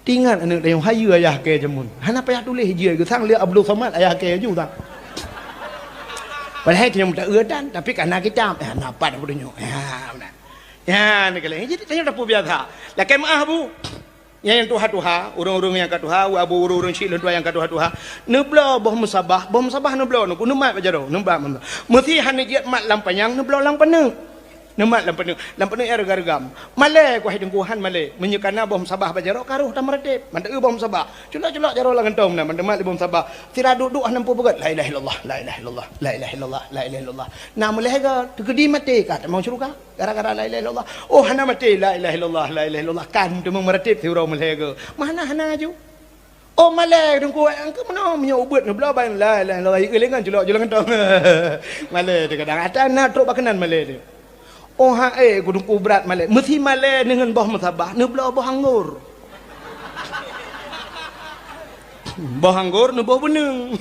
Teuingat aneuk tanyoe, hayeue ayah kèe jameun. Hana payah tuléh jih, geusang lé Abdul Somad ayah kèe ju sang. Padahai tanyoe meuta-eu tan, tapi kana kitab. Eh, na pat apa tanyoe? Ya, beuna. Ya, ni kali. Jadi tanyoe tapeubiasa. Lakèe meu'ah, Bu. Nyang tuha-tuha, ureueng-ureueng nyang ka tuha, abu ureueng-ureueng syiek lôn tuha nyang ka tuha-tuha. Neubloe boh musabah, boh musabah neubloe, neuku neumat bak jaroe, neumat. Meusi hana jeuet mat lam panyang, neubloe lam paneuk. Neumat lam paneuk, lam paneuk nyang reugam-reugam. Malèe, ku hai Teungku, han malèe. Meunyoe kana boh musabah bak jaroe, ka roh tameurateb. Mantong eu boh musabah. Culok-culok jaroe lam gantong na, mantong mat lé boh musabah. Sira duek-duek hana peugöt, "La ilaha illallah, la ilaha illallah, la ilaha illallah, la ilaha illallah." Na meulhèe goe, teukeudi maté ka tamong syeuruga. Gara-gara la ilaha illallah. Oh, hana maté, la ilaha illallah, la ilaha illallah. Kan teumong meurateb siuroe meulhèe goe. Mana hana ju. Oh, malèe Teungku, engkau meunoe meunyoe ubeuet neubloe ban la ilaha illallah, ieu lé ngon culok-culok gantong. Malèe teuh kadang. Ata na trok bak keunan malèe teuh. Oh, ha, eh, ku Teungku brat malèe. Meusi malèe deungon boh musabah, neubloe boh anggor. Boh anggor neuboh beuneung.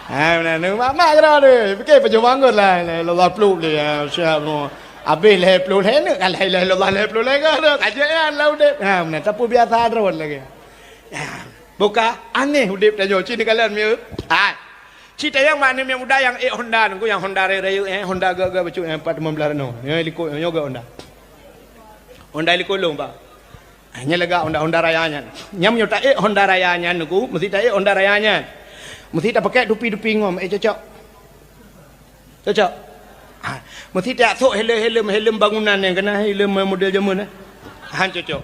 Hai, meunan, mak-mak keudroe deh. Pike pajoh boh anggor la ilaha illallah ploh lé, ya, siap no. Abéh lhèe ploh lhèe neuk ka la ilaha illallah lhèe ploh lhèe goe tu. Ka jeuet nyan lam udép. Ha, meunan tapeubiasa droe lagèe. Ya. Buka aneh udép tanyoe. Ci neukalon mieu. Hai. Ci tayang mak aneuk miet muda nyang ék Honda nunggu nyang Honda rayeuk-rayeuk, eh, Honda gèt-gèt bacut nyang empat lima belas nyoe. Nyoe likot nyoe gèt Honda. Honda likot lôn, Pak. Ah, nyan lagak Honda, Honda Raya nyan. Nyan meunyoe taék Honda Raya nyan, Teungku, meusti taék Honda Raya nyan. Meusti tapakèk tupi-tupi ngom, eh, cocok. Cocok. Ha, meusti tajak sôk helem-helem, helem bangunan nyang keunan helem model jameun, eh. Han cocok.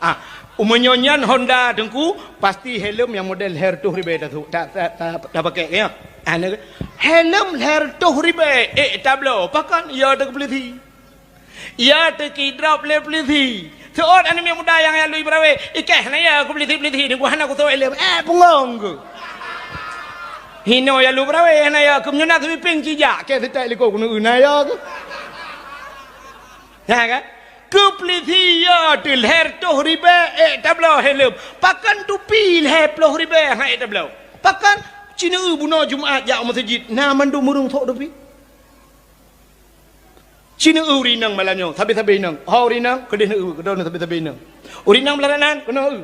Ah, meunyoe nyan Honda, Teungku, pasti helem nyang model lhèe reutôh ribèe tasôk, ta-, ta-, ta-, tapakèk, ya. Ah, na, helem lhèe reutôh ribèe, ék tabloe, pakon ya teukeupeuleusé. Ya teukidrop lé peulisi. Seuôt aneuk miet muda nyang, nyang lui beurawe, "Ikeh na ya keu peulisi-peulisi ni, ku hana kusôk ileuem." Eh, punggong keu. Hinoe ya lui beurawe, hana ya keu meunyoe na seubipieng cijak, keh seutek likot keuneuk na ya keu. Ya kan? Keu peulisi ya teuh lhèe reutôh ribèe ék tabloe helem. Pakon tupi lhèe ploh ribèe han ék tabloe. Pakon cineue bunoe Jumat jak u meuseujid, na mandum ureueng sôk tupi. Ci neueu ureueng inong malam nyoe, sabe-sabe inong. Ho ureueng inong, keudeh neueu, keudeh neueu sabe-sabe inong. Ureueng inong blah nan, keunoe eu.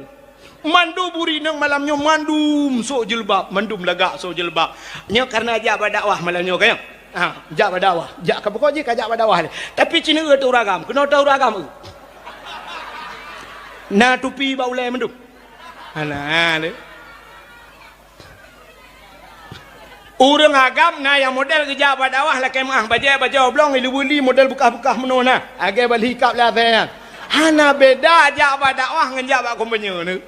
Mandum ureueng inong malam nyoe, mandum sôk jilbab, mandum lagak sôk jilbab. Nyoe karena jak bak dakwah malam nyoe, ka nyoe? Ha, jak bak dakwah. Jak ka pokok jih ka jak bak dakwah lé. Tapi ci neueu teuh ureueng agam, keunoe teuh ureueng agam eu. Na tupi bak ulèe mandum. Hana lé. Ureueng agam na nyang model geujak bak dakwah lakèe meu'ah bajèe bajoe blong, ilu-buli model beukah-beukah meunoe na, lagèe bali kab lé asèe nyan. Hana beda jak bak dakwah ngon jak bak kumpanye nyoe.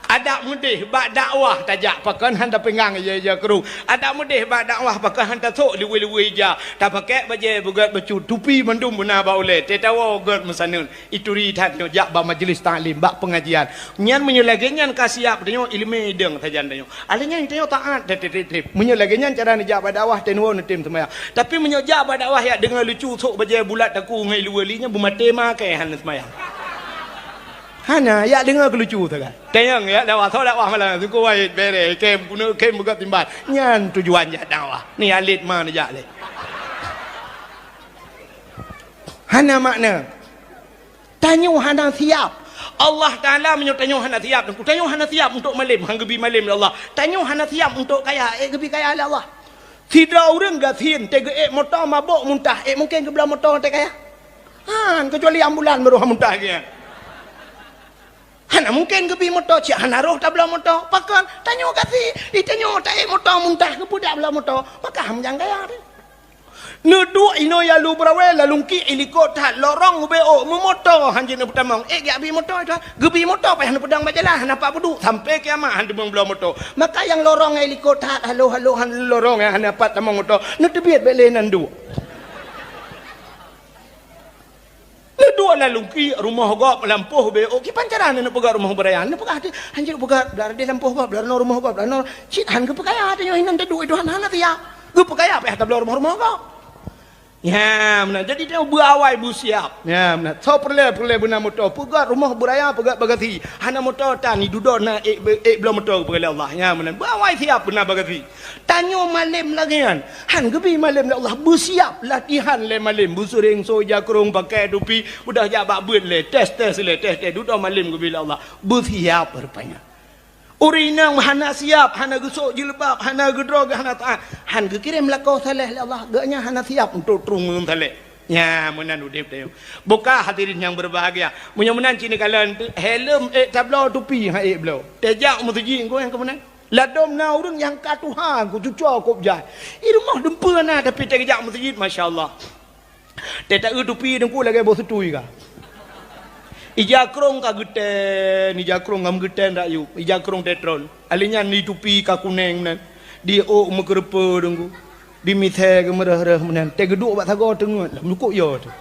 Adak meudeh bak dakwah tajak pakon han tapeungang ija-ija krueng. Adak meudeh bak dakwah pakon han tasôk liwue-liwue ija. Tapakèk bajèe beugèt bacut, tupi mandum beuna bak ulèe. Teuh tawoe gèt meusaneut. Ituri that nyoe jak bak majlis taklim, bak pengajian. Nyan meunyoe lagèe nyan ka siap tanyoe ileumèe idong sajan tanyoe. Akhé nyan tanyoe taat that trép-trép. Meunyoe lagèe nyan cara neujak bak dakwah, tanyoe neutem seumayang. Tapi meunyoe jak bak dakwah jak deungoe lucu sôk bajèe bulat takue ngon ilu-buli nyan beumaté makai hana seumayang. Hana, jak deungoe keu lucu sagai. Tanyong jak dakwah, soe dakwah malam, suku wahid, bèrèh, kém, keuneuk kém beugöt timbal. Nyan tujuan jak dakwah. Ni alit ma neujak lé. Hana makna. Tanyoe hana siap. Allah Taala meunyoe tanyoe hana siap, tanyoe hana siap untuk malém, han geubi malém lé Allah. Tanyoe hana siap untuk kaya, ék geubi kaya lé Allah. Sidroe ureueng gasien, teuh geuék moto mabök muntah, ék mungken geubloe moto teuh kaya? Han, keucuali ambulan baru han muntah geuh. Hana mungken geubi moto cit hana roh tabloe moto. Pakon? Tanyoe gasien, di tanyoe taék moto muntah, keupeue dak bloe moto? Maka han meujang kaya teuh. Neuduek inoe ya lu beurawe, lalungki ilikot that lorong ubé ôk meumoto han jeuet neupeutamong. Ék geujak bi moto itoe, geubi moto payah neupeudong bak jalan, hana pat peuduek, sampai kiamat han teumong bloe moto. Maka nyang lorong ilikot that, halo-halo han lorong, hana pat tamong moto, neuteubiet bék lé nan duek. Neuduek lam lungkiek rumoh gob lampôh beu, oh, kiban cara neupeugah rumoh beuraya. Neupeugah teuh, hanjeuet peugah, blah deh lampôh gob, blah rumoh gob, blah nyoe. Cit han geupeukaya teuh nyoe inan teuduek, Tuhan hana siap. Geupeukaya payah tabloe rumoh-rumoh gob. Ya, meunan. Jadi, tanyoe beuawai beusiap. Ya, meunan. Soe peureulèe, peureulèe beuna moto. Peugöt rumoh beuraya, peugöt bagasi. Hana moto tan, dudoe na ék, ék bloe moto geupeugah lé Allah. Ya, meunan. Beuawai siap beuna bagasi. Tanyoe malém lagèe nyan. Han geubi malém lé Allah. Beusiap latihan lé malém. Beuseuréng soe jakrong, pakai tupi. Udah jak bak beuet lé. Tes-tes lé, tes-tes. Dudoe malém geubi lé Allah. Beusiap rupanya. Ureueng inong hana siap, hana geusok jilbab, hana geudroe, hana taat, han geukirém lakoe saleh lé Allah, geuh nyan hana siap untuk trueng ngon saleh. Nyan meunan udép tanyoe. Buka hadirin nyang berbahagia. Meunyoe meunan cit neukalon teuh, helm ék tabloe, tupi han ék bloe. Tajak meuseujid ngon nyang keu meunan. Ladôm na ureueng nyang ka tuha, ku cuco kop jai. I rumoh dumpeue na, tapi tajak meuseujid, masya Allah. Teuh taeu tupi teungku lagèe boh seutui ka. Ija krông ka geutén, ija krông ka meugeutén rakyueb, ija krông teuh tron. Alèh nyan di tupi ka kunèng nan, di ôk meukeureupeue teungku, di misèe geumeureuh-reuh meunan. Teuh geuduek bak sagoe teungeut, lam lukuk yo teuh.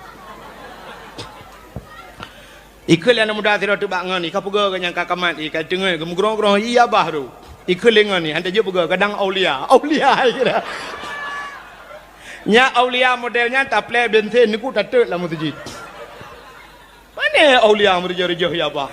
Ikheun lé aneuk muda sidroe teuh bak ngon, i ka peugah keu nyang ka kamat, i ka teungeut, geumeugrong-grong, iya bah tu. Ikheun lé ngon, i han tajeuet peugah, kadang aulia. Aulia, i kira. Nyan aulia model nyan taplè bensin, neuk tateuk lam meuseujid. Pane aulia meureujoh-reujoh, ya bah.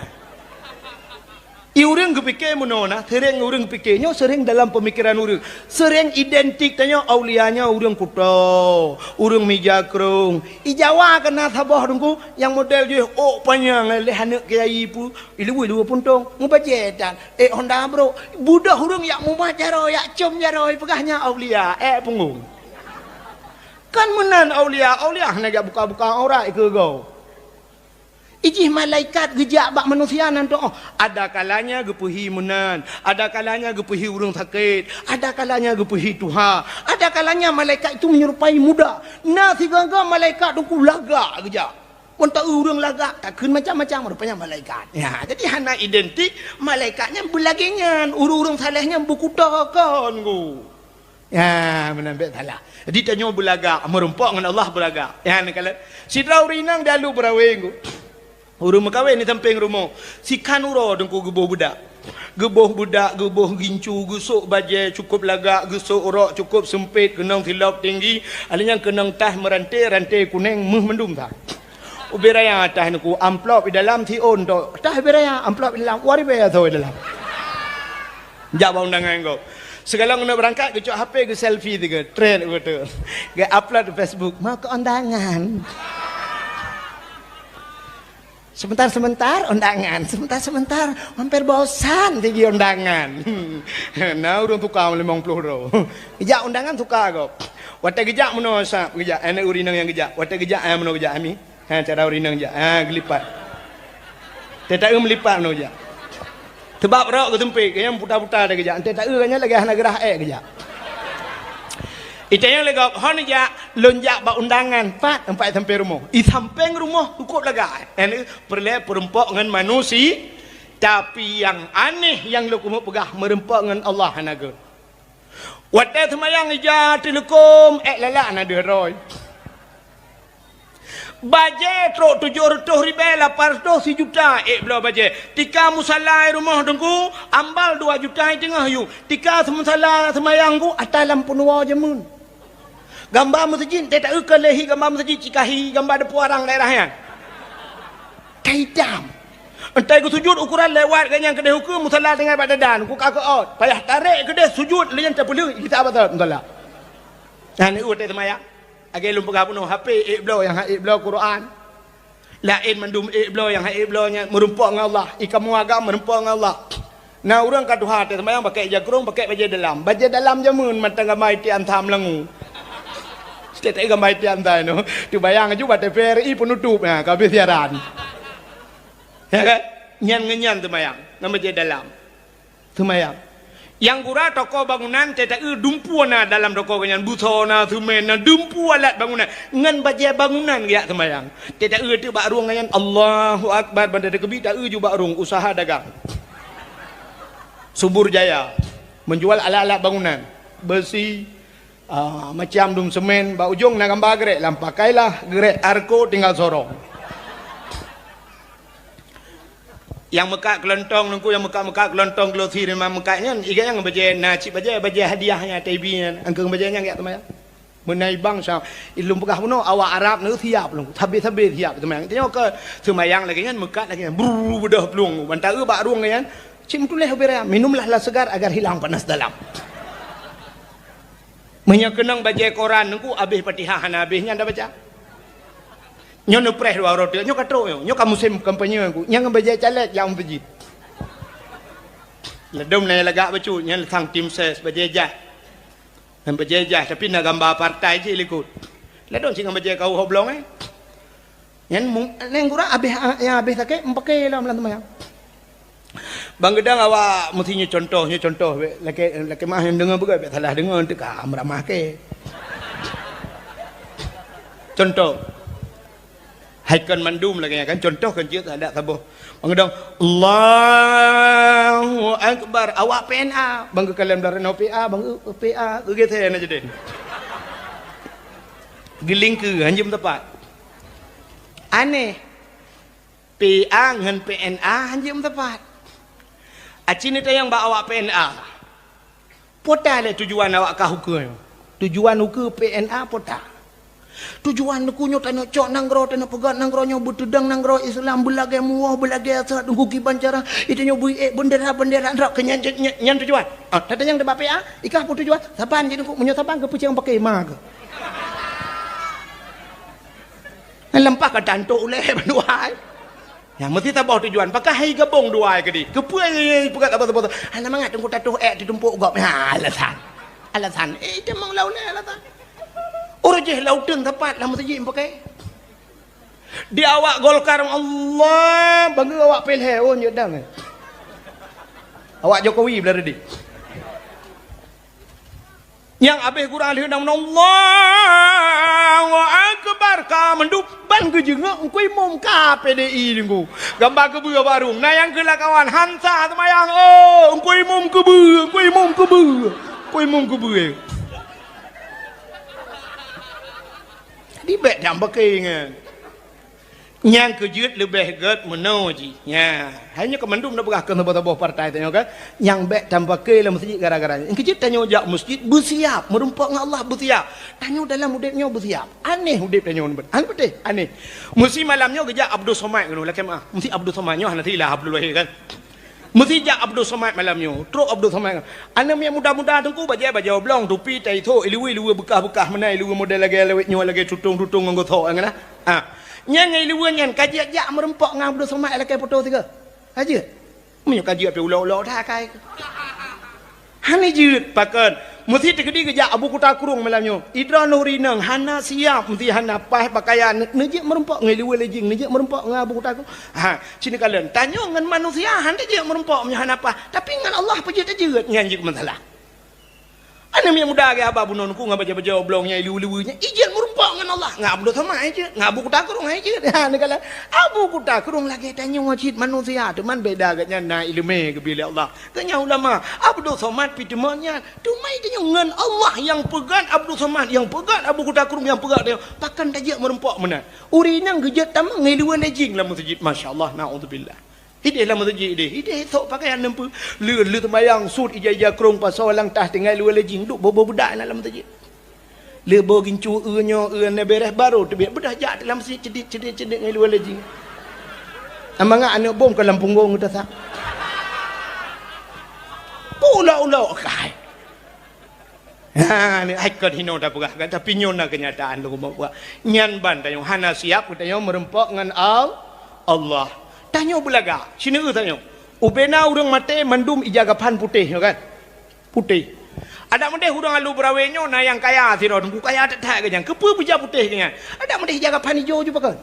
I ureueng geupike meunoe na, seuréng ureueng pike nyoe seuréng dalam peumikiran ureueng. Seuréng identik tanyoe aulia nyoe ureueng kuto, ureueng mija krông. I Jawa keuh na saboh teungku nyang model jih ôk panyang lé aneuk kiai pu, i luweue dua puntông, meubajèe tan, ék honda brôk. Beudôh ureueng jak mumat jaroe, jak com jaroe, peugah nyan aulia, ék punggong. Kan meunan aulia, aulia hana jak buka-buka aurat keu gob. Ijih malaikat geujak bak manusia nan tu'oh. Ada kalanya geupeuhi meunan, ada kalanya geupeuhi ureueng sakét, ada kalanya geupeuhi tuha, ada kalanya malaikat itu menyerupai muda. Na sigoe-goe malaikat teungku lagak geujak. Meunyoe ureueng lagak, takheun macam-macam rupanya malaikat. Ya, jadi hana identik, malaikat nyan beulagèe nyan, ureueng-ureueng saleh nyan beukuto kon, Teungku. Ya, meunan bèk salah. Jadi tanyoe beulagak, meurumpok ngon Allah beulagak. Ya, neukalon. Sidroe ureueng inong dalu beurawe, Teungku. Ureueng meukawen di sampéng rumoh. Sikhan uroe Teungku geuboh beudak. Geuboh beudak, geuboh gincu, geusok bajèe cukôp lagak, geusok rok cukôp seumpét, keunong silop tinggi, alèh nyan keunong tas meuranté, ranté kunèng, meuh mandum sa. Ubé raya tas Teungku, amplop di dalam siôn tok. Tas ubé raya, amplop di dalam, dua ribèe soe di dalam. Jak bak undangan gob. Sigohlom keuneuk beurangkat, geucok H P, geuselfie sigoe, trend beutôi. Geu-upload di Facebook, "Mau ke undangan." Sebentar-sebentar undangan, sebentar-sebentar, hampir bosan pigi undangan. Na ureueng suka limong ploh droe. Jak undangan suka gob. Watèe geujak meunoe sab geujak, aneuk ureueng inong nyang geujak. Watèe geujak, eh, meunoe geujak, Ami. Ha, cara ureueng inong jak. Ha, geulipat. Teuh taeu meulipat meunoe jak. Teubab rok geuseumpét, geuh nyan puta-puta teuh geujak. Teuh taeu geuh nyan lagèe hana geurah èk geujak. I tanyong lé gob, "Hon jak, lôn jak bak undangan, pat?" "Pat sampéng rumoh." "I sampéng rumoh, cukôp lagak." Nyan peureulèe peurumpok ngon manusia, tapi nyang aneh nyang lôn keumeung peugah, meurumpok ngon Allah hana gèt. Watèe seumayang ija teuleukôm, èk lalak na deuh droe. Bajèe trok tujoh reutôh ribèe, lapan reutôh, sijuta èk bloe bajèe. Tika musala i rumoh Teungku, ambal dua juta i teungoh yub. Tika musala seumayang Teungku, ata lam peunuwoe jameun. Gamba meuseujid, teuh taeu keu lé hi gamba meuseujid, cikahi gamba deupeu arang daerah nyan. Ka itam. Entah geusujut ukuran lewat geuh nyan keudeh ukeue musala tinggai bak dadan, ku ka keuôt. Payah tarek keudeh sujut lé nyan teupeuleueh, kita batat musala. Nyan watèe seumayang. Lagèe lôn peugah bunoe, H P ék bloe nyang han ék bloe Quran. Laén mandum ék bloe nyang han ék bloe nyan meurumpok ngon Allah. I kamoe agam meurumpok ngon Allah. Na ureueng ka tuha teuh seumayang pakai ija krông, pakai bajèe dalam. Bajèe dalam jameun mantong gamba itian tham langu. Setiap gamba itian tham nyoe. Teubayang aju bak T V R I peunutôp, ha, ka habéh siaran. Ya kan? Nyan ngon nyan seumayang, ngon bajèe dalam. Seumayang. Nyang gura toko bangunan, teuh taeu dumpeue na dalam toko nyan, buso na, semen na, dumpeue alat bangunan. Ngon bajèe bangunan geujak seumayang. Teuh taeu teuk bak rueng nyan, Allahu Akbar, banda teukeubit taeu ju bak rueng, usaha dagang. Subur Jaya. Menjual alat-alat bangunan. Besi, Ah, macam dum semen, bak ujong na gamba geurék lam, pakailah geurék Arco tinggal sorong. Nyang meukat keulontong, Teungku, nyang meukat-meukat keulontong, glossy, memang meukat nyan, iga nyang bajèe na cit bajèe, bajèe hadiah nyan, T V nyan, angkeu bajèe nyan geujak teumayang. Meunan bang sa, ilôn peugah bunoe, awak Arab nyoe siap lôn, sabe-sabe siap teumayang. Tanyoe keu seumayang lagèe nyan, meukat lagèe nyan, brrr, beudôh plueng, ban taeu bak rueng lagèe nyan, cit meutuléh ubé raya, "Minumlah las segar agar hilang panas dalam." Meunyoe keunong bajèe koran, Teungku, abéh Fatihah hana abéh nyan tabaca. Nyoe neupreh dua uroe teuk, nyoe ka trok nyoe, nyoe ka musém kampanye, Teungku. Nyang bajèe caleg nyang meuseujid. Ladôm na lagak bacut, nyan sang tim ses, bajèe jaih. Nyan bajèe jaih, tapi na gamba partai jih likot. Ladôm cit ngon bajèe kawöh oblong, eh. Nyan mu-, nyan gura abéh, nyang abéh sakét, meupaké lom lam seumayang. Bang geudang awak meusti nyoe contoh, nyoe contoh, lakèe, lakèe meu'ah nyang deungö beugöt, bèk salah deungö, teuka meuramah kèe. Contoh. Hai kon mandum lagèe nyan kan, contoh kon jeuet adak saboh. Bang geudang, "Allahu Akbar," awak P N A, bang geukalon dalam P A, bang geu-, P A, geugeser na jadi. Geulingkeu, hanjeuet meusapat. Aneh. P A ngon P N A hanjeuet meusapat. Aci neutanyong bak awak P N A. Peue ta lé tujuan awak kah ukeue nyoe? Tujuan ukeue P N A peue ta? Tujuan Teungku nyoe tanyoe cok nanggroe, tanyoe peugöt nanggroe nyoe beuteudong nanggroe Islam, beulagèe muwoh, beulagèe asat Teungku kiban cara, tanyoe bri ék bendera-bendera nanggroe keu nyan, nyan, nyan tujuan. Ah, tatanyong bak P A, ikah peue tujuan? Saban jih Teungku, meunyoe saban keu peucang paké ma keuh. Nyan leumpah ka tantok ulèe bandua ai. Nyan meusti saboh tujuan. Pakon hai gabong dua ai keudéh? Keupeue peugah saboh-saboh? Hana mangat Teungku tatoh ék teutumpok gob. Ha, alasan. Alasan. Eh, tamong lam ulèe alasan. Ureueng jih lam uteuen sapat lam meuseujid paké. Di awak Golkar, Allah, bangga awak P L H, oh, nyeudang. Awak Jokowi belah reudi. Nyang abéh gura lheueh nang, "Allahu Akbar," ka mandum ban geujeungok Teungku Imum ka P D I Teungku. Gamba keubeue barong. Na nyang keu lakawan hansa seumayang, "Oh, Teungku Imum keubeue, Teungku Imum keubeue, Teungku Imum keubeue." Jadi bèk nyang beuke nyan. Nyang keujeuet leubeh gèt meunoe jih. Nya, hai nyoe keu mandum na peugah keu saboh-saboh partai tanyoe kan. Nyang bèk tapaké lam meuseujid gara-gara nyan. Nyang keujeuet tanyoe jak meuseujid beusiap, meurumpok ngon Allah beusiap. Tanyoe dalam udép nyoe beusiap. Aneh udép tanyoe nibak. Aneh beutôi, aneh. Meusi malam nyoe geujak Abdul Somad keunoe, lakèe meu'ah. Meusi Abdul Somad nyoe hana silah Abdul Wahid kan. Meusi jak Abdul Somad malam nyoe. Trok Abdul Somad. Aneuk miet muda-muda Teungku bajèe bajèe oblong, tupi, tai thok, iluweue-iluweue beukah-beukah meunan, iluweue model lagèe lawét nyoe, lagèe tutong-tutong ngon geuthok nyan nah. Ha. Nyang iluweue nyan ka jeuet jak meurumpok ngon Abdul Somad lakèe poto sigoe. Ka jeuet. Meunyoe ka jeuet pih ulok-ulok that akai. Hana jeuet, pakon? Meusi teukeudi geujak Abu Kuta Krueng malam nyoe. Idroeneuh rineueng hana siap, meusi hana paih pakaian, neujeuet meurumpok ngon iluweue lejing, neujeuet meurumpok ngon Abu Kuta Krueng. Ha, sinoe kalon. Tanyoe ngon manusia hana jeuet meurumpok meunyoe hana paih, tapi ngon Allah peue jeuet tajeuet, nyan jeuet masalah. Aneuk miet muda lagèe haba bunoe Teungku ngon bajèe-bajèe oblong nyan iluweue-luweue nyan, ijeuet meurumpok ngon Allah. Ngon Abdul Somad ijeuet, ngon Abu Kuta Krueng ijeuet. Ha, neukalon Abu Kuta Krueng lagèe tanyoe cit manusia, teuma beda geuhnyan na ileumèe geubri lé Allah. Geuhnyan ulama, Abdul Somad pih teuma nyan. Teuma tanyoe ngon Allah nyang peugöt Abdul Somad, nyang peugöt Abu Kuta Krueng, nyang peugöt tanyoe. Pakon tajeuet meurumpok meunan? Ureueng inong geujeuet tamong ngon iluweue lejing lam meuseujid, masya Allah, naudzubillah. Idéh lam meuseujid idéh, idéh sok pakaian neumpeue. Lheueh, lheueh seumayang sut ija-ija krông pasoe lam tah tinggai iluweue lejing duek boh-boh beudak na lam meuseujid. Lheueh boh gincu eu nyoe eu na bèrèh barô teubiet beudah jak lam meuseujid ceudiet-ceudiet-ceudiet ngon iluweue lejing. Amangat aneuk bom ka lam punggong geuh tasak. Pulok-ulok kai. Ha, ni ai kon hinoe tapeugah kan, tapi nyoe na keunyataan lôn peugah. Nyan ban tanyoe hana siap geutanyoe meurumpok ngon Al-, Allah. Tanyoe beulagak, sineuk tanyoe. Ubena ureueng maté mandum ija gaphan putéh nyoe kan. Putéh. Adak meudeh ureueng alu beurawe nyoe na nyang kaya sidroe Teungku, kaya that-that geuhnyan. Keupeue beujak putéh geuhnyan? Adak meudeh ija gaphan ijo ju pakon.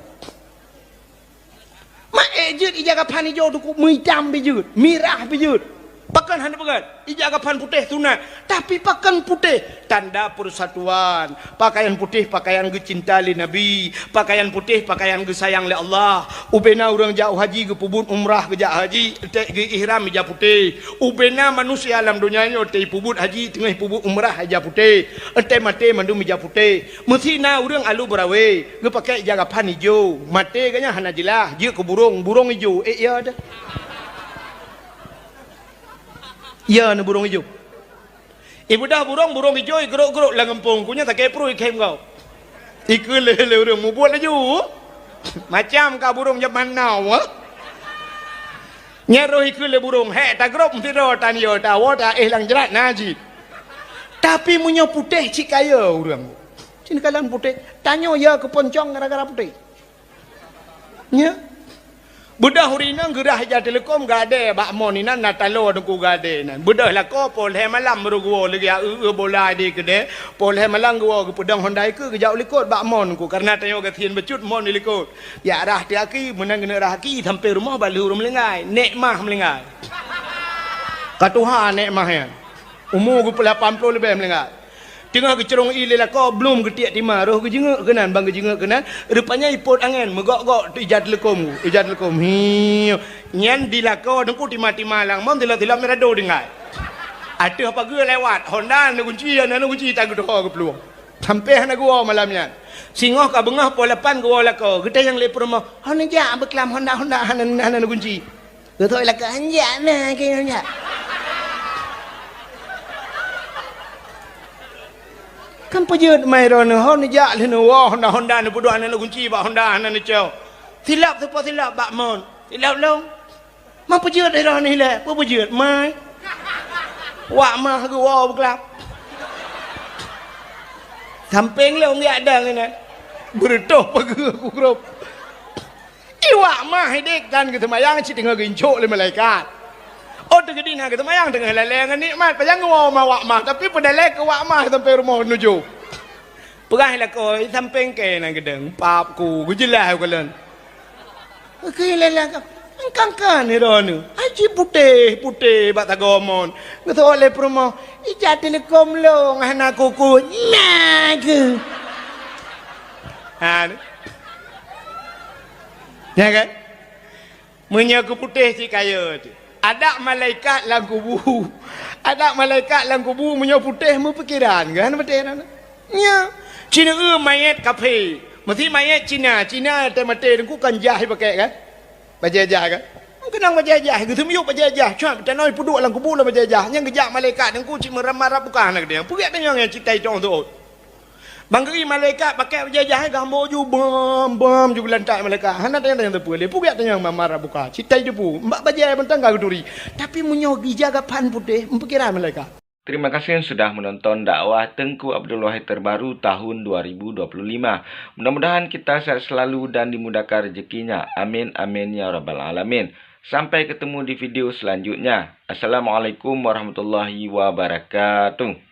Maé jeuet ija gaphan ijo Teungku, meuitam pih jeuet, mirah pih jeuet. Pakon hana peugöt? Ija gaphan putéh sunat, tapi pakon putéh? Tanda persatuan. Pakaian putéh pakaian geucinta lé Nabi. Pakaian putéh pakaian geusayang lé Allah. Ubena ureueng jak haji geupeubuet umrah geujak haji, teuh geuihram ija putéh. Ubena manusia lam donya nyoe teuh peubuet haji teungoh peubuet umrah ija putéh. Teuh maté mandum ija putéh. Meusi na ureueng alu beurawe, geupakè ija gaphan ijo, maté geuhnyan hana jeulaih, jeuet keu burông, burông ijo, ék ya deuh. Ya, na burông ijo. Ibeudôh burông, burông ijo igrôk-grôk lam gampông, ku nyan sakét pruet ikhém gob. Ikheun lé, lé ureuëng mubuet laju. Macam ka burông jaman now, ah. Nyan roh ikheun lé burông, hék tagrôp meusidroe tan yo tawoe ta éh lam jrat na jih. Tapi meunyoe putéh cit kaya ureuëng. Cit kalon putéh, tanyoe ya keuponcong gara-gara putéh. Nya. Beudôh ureuëng inong geurah ija teuleukom gadée bak mon inan na taloe teungku gadée nan. Beudôh lakoe poh lhée malam baru geuwoe lagée eu-eu bola di keudée. Poh lhée malam geuwoe geupeudong honda ikeue geujak u likot bak mon teungku. Kareuna tanyoe gasien bacut mon di likot. Jak rah teuaki, meunan keuneuk rah aki sampai rumoh bak lheueh ureuëng meulinggai. Nek mah meulinggai. Ka tuha nek mah nyan. Umu geupeulapan ploh leubeh meulinggai. Teungoh geucurông ie lé lakoe, blom geutiek tima, roh geujeungeuk keunan, ban geujeungeuk keunan, rupanya ipot angén, meugok-gok ija teuleukom, ija teuleukom. Hiu. Nyan di lakoe teungku tima-tima lam mon, tilap-tilap mirado tinggai. Ateueh pageue lewat, honda na gunci, na gunci tak geuteuho geuplueng. Sampai hana geuwoe malam nyan. Singoh ka beungoh poh lapan geuwoe lakoe, geutanyong lé peurumoh, "Hana jak beuklam honda-honda hana, hana gunci." Geuthok lakoe, "Hanjak na keu hanjak." Kan peujeuet mai droeneuh, ho neujak lheueh neuwoe honda-honda neupeuduek hana neugunci bak honda hana neucok. Silap teupeue silap bak mon. Silap lom. Man peujeuet droeneuh ilée, peue peujeuet mai. Wak mah geuwoe beuklap. Sampéng lom jak dang inan. Beureutoh pageue ku grop. Iwak mah idék kan geuseumayang cit teungoh geuincok lé malaikat. Oh teugeudi na geuseumayang teungoh lalée ngon nikmat, pajan geuwoe ma wak mah, tapi peudalée keu wak mah sampai rumoh nujoh. Peugah lakoe sampéng kée na geudong, pap ku geujeulaih u kalon. Oke lala ka, engkangkan droeneuh. Aji putéh-putéh bak tagomon. Geuseuôt lé peurumoh, ija teuleukom lôn hana kuku. Nah keu. Ha. Ya kan? Meunyoe keu putéh cit kaya tu. Adak malaikat lam kubu. Adak malaikat lam kubu meunyoe putéh meupikeran kan putéh na. Nya, cina eu mayét kaphé. Meusi mayét Cina, Cina teumaté teungku kan jah ipakék kan? Bajée jah kan? Keunong bajée jah, geuseumiyueb bajée jah. Cuma tanoh ipeuduek lam kubu lam bajée jah. Nyang geujak malaikat teungku cit meurab-marab bukan na keudeh. Peugét tanyong nyang citai tong teuôt. Bang geuieng malaikat pakai bajée jahe geuhambo ju bam bam ju geulantak malaikat. Hana tanyong-tanyong teupeu lé. Peugét tanyong mamar buka. Citai teupeu. Mbak bajée mantong ka geuturi. Tapi meunyoe gija gapan putéh, meupikiran malaikat. Terima kasih sudah menonton dakwah Teuku Abdul Wahid terbaru tahun dua ribu dua puluh lima. Mudah-mudahan kita sehat selalu dan dimudahkan rezekinya. Amin amin ya rabbal alamin. Sampai ketemu di video selanjutnya. Assalamualaikum warahmatullahi wabarakatuh.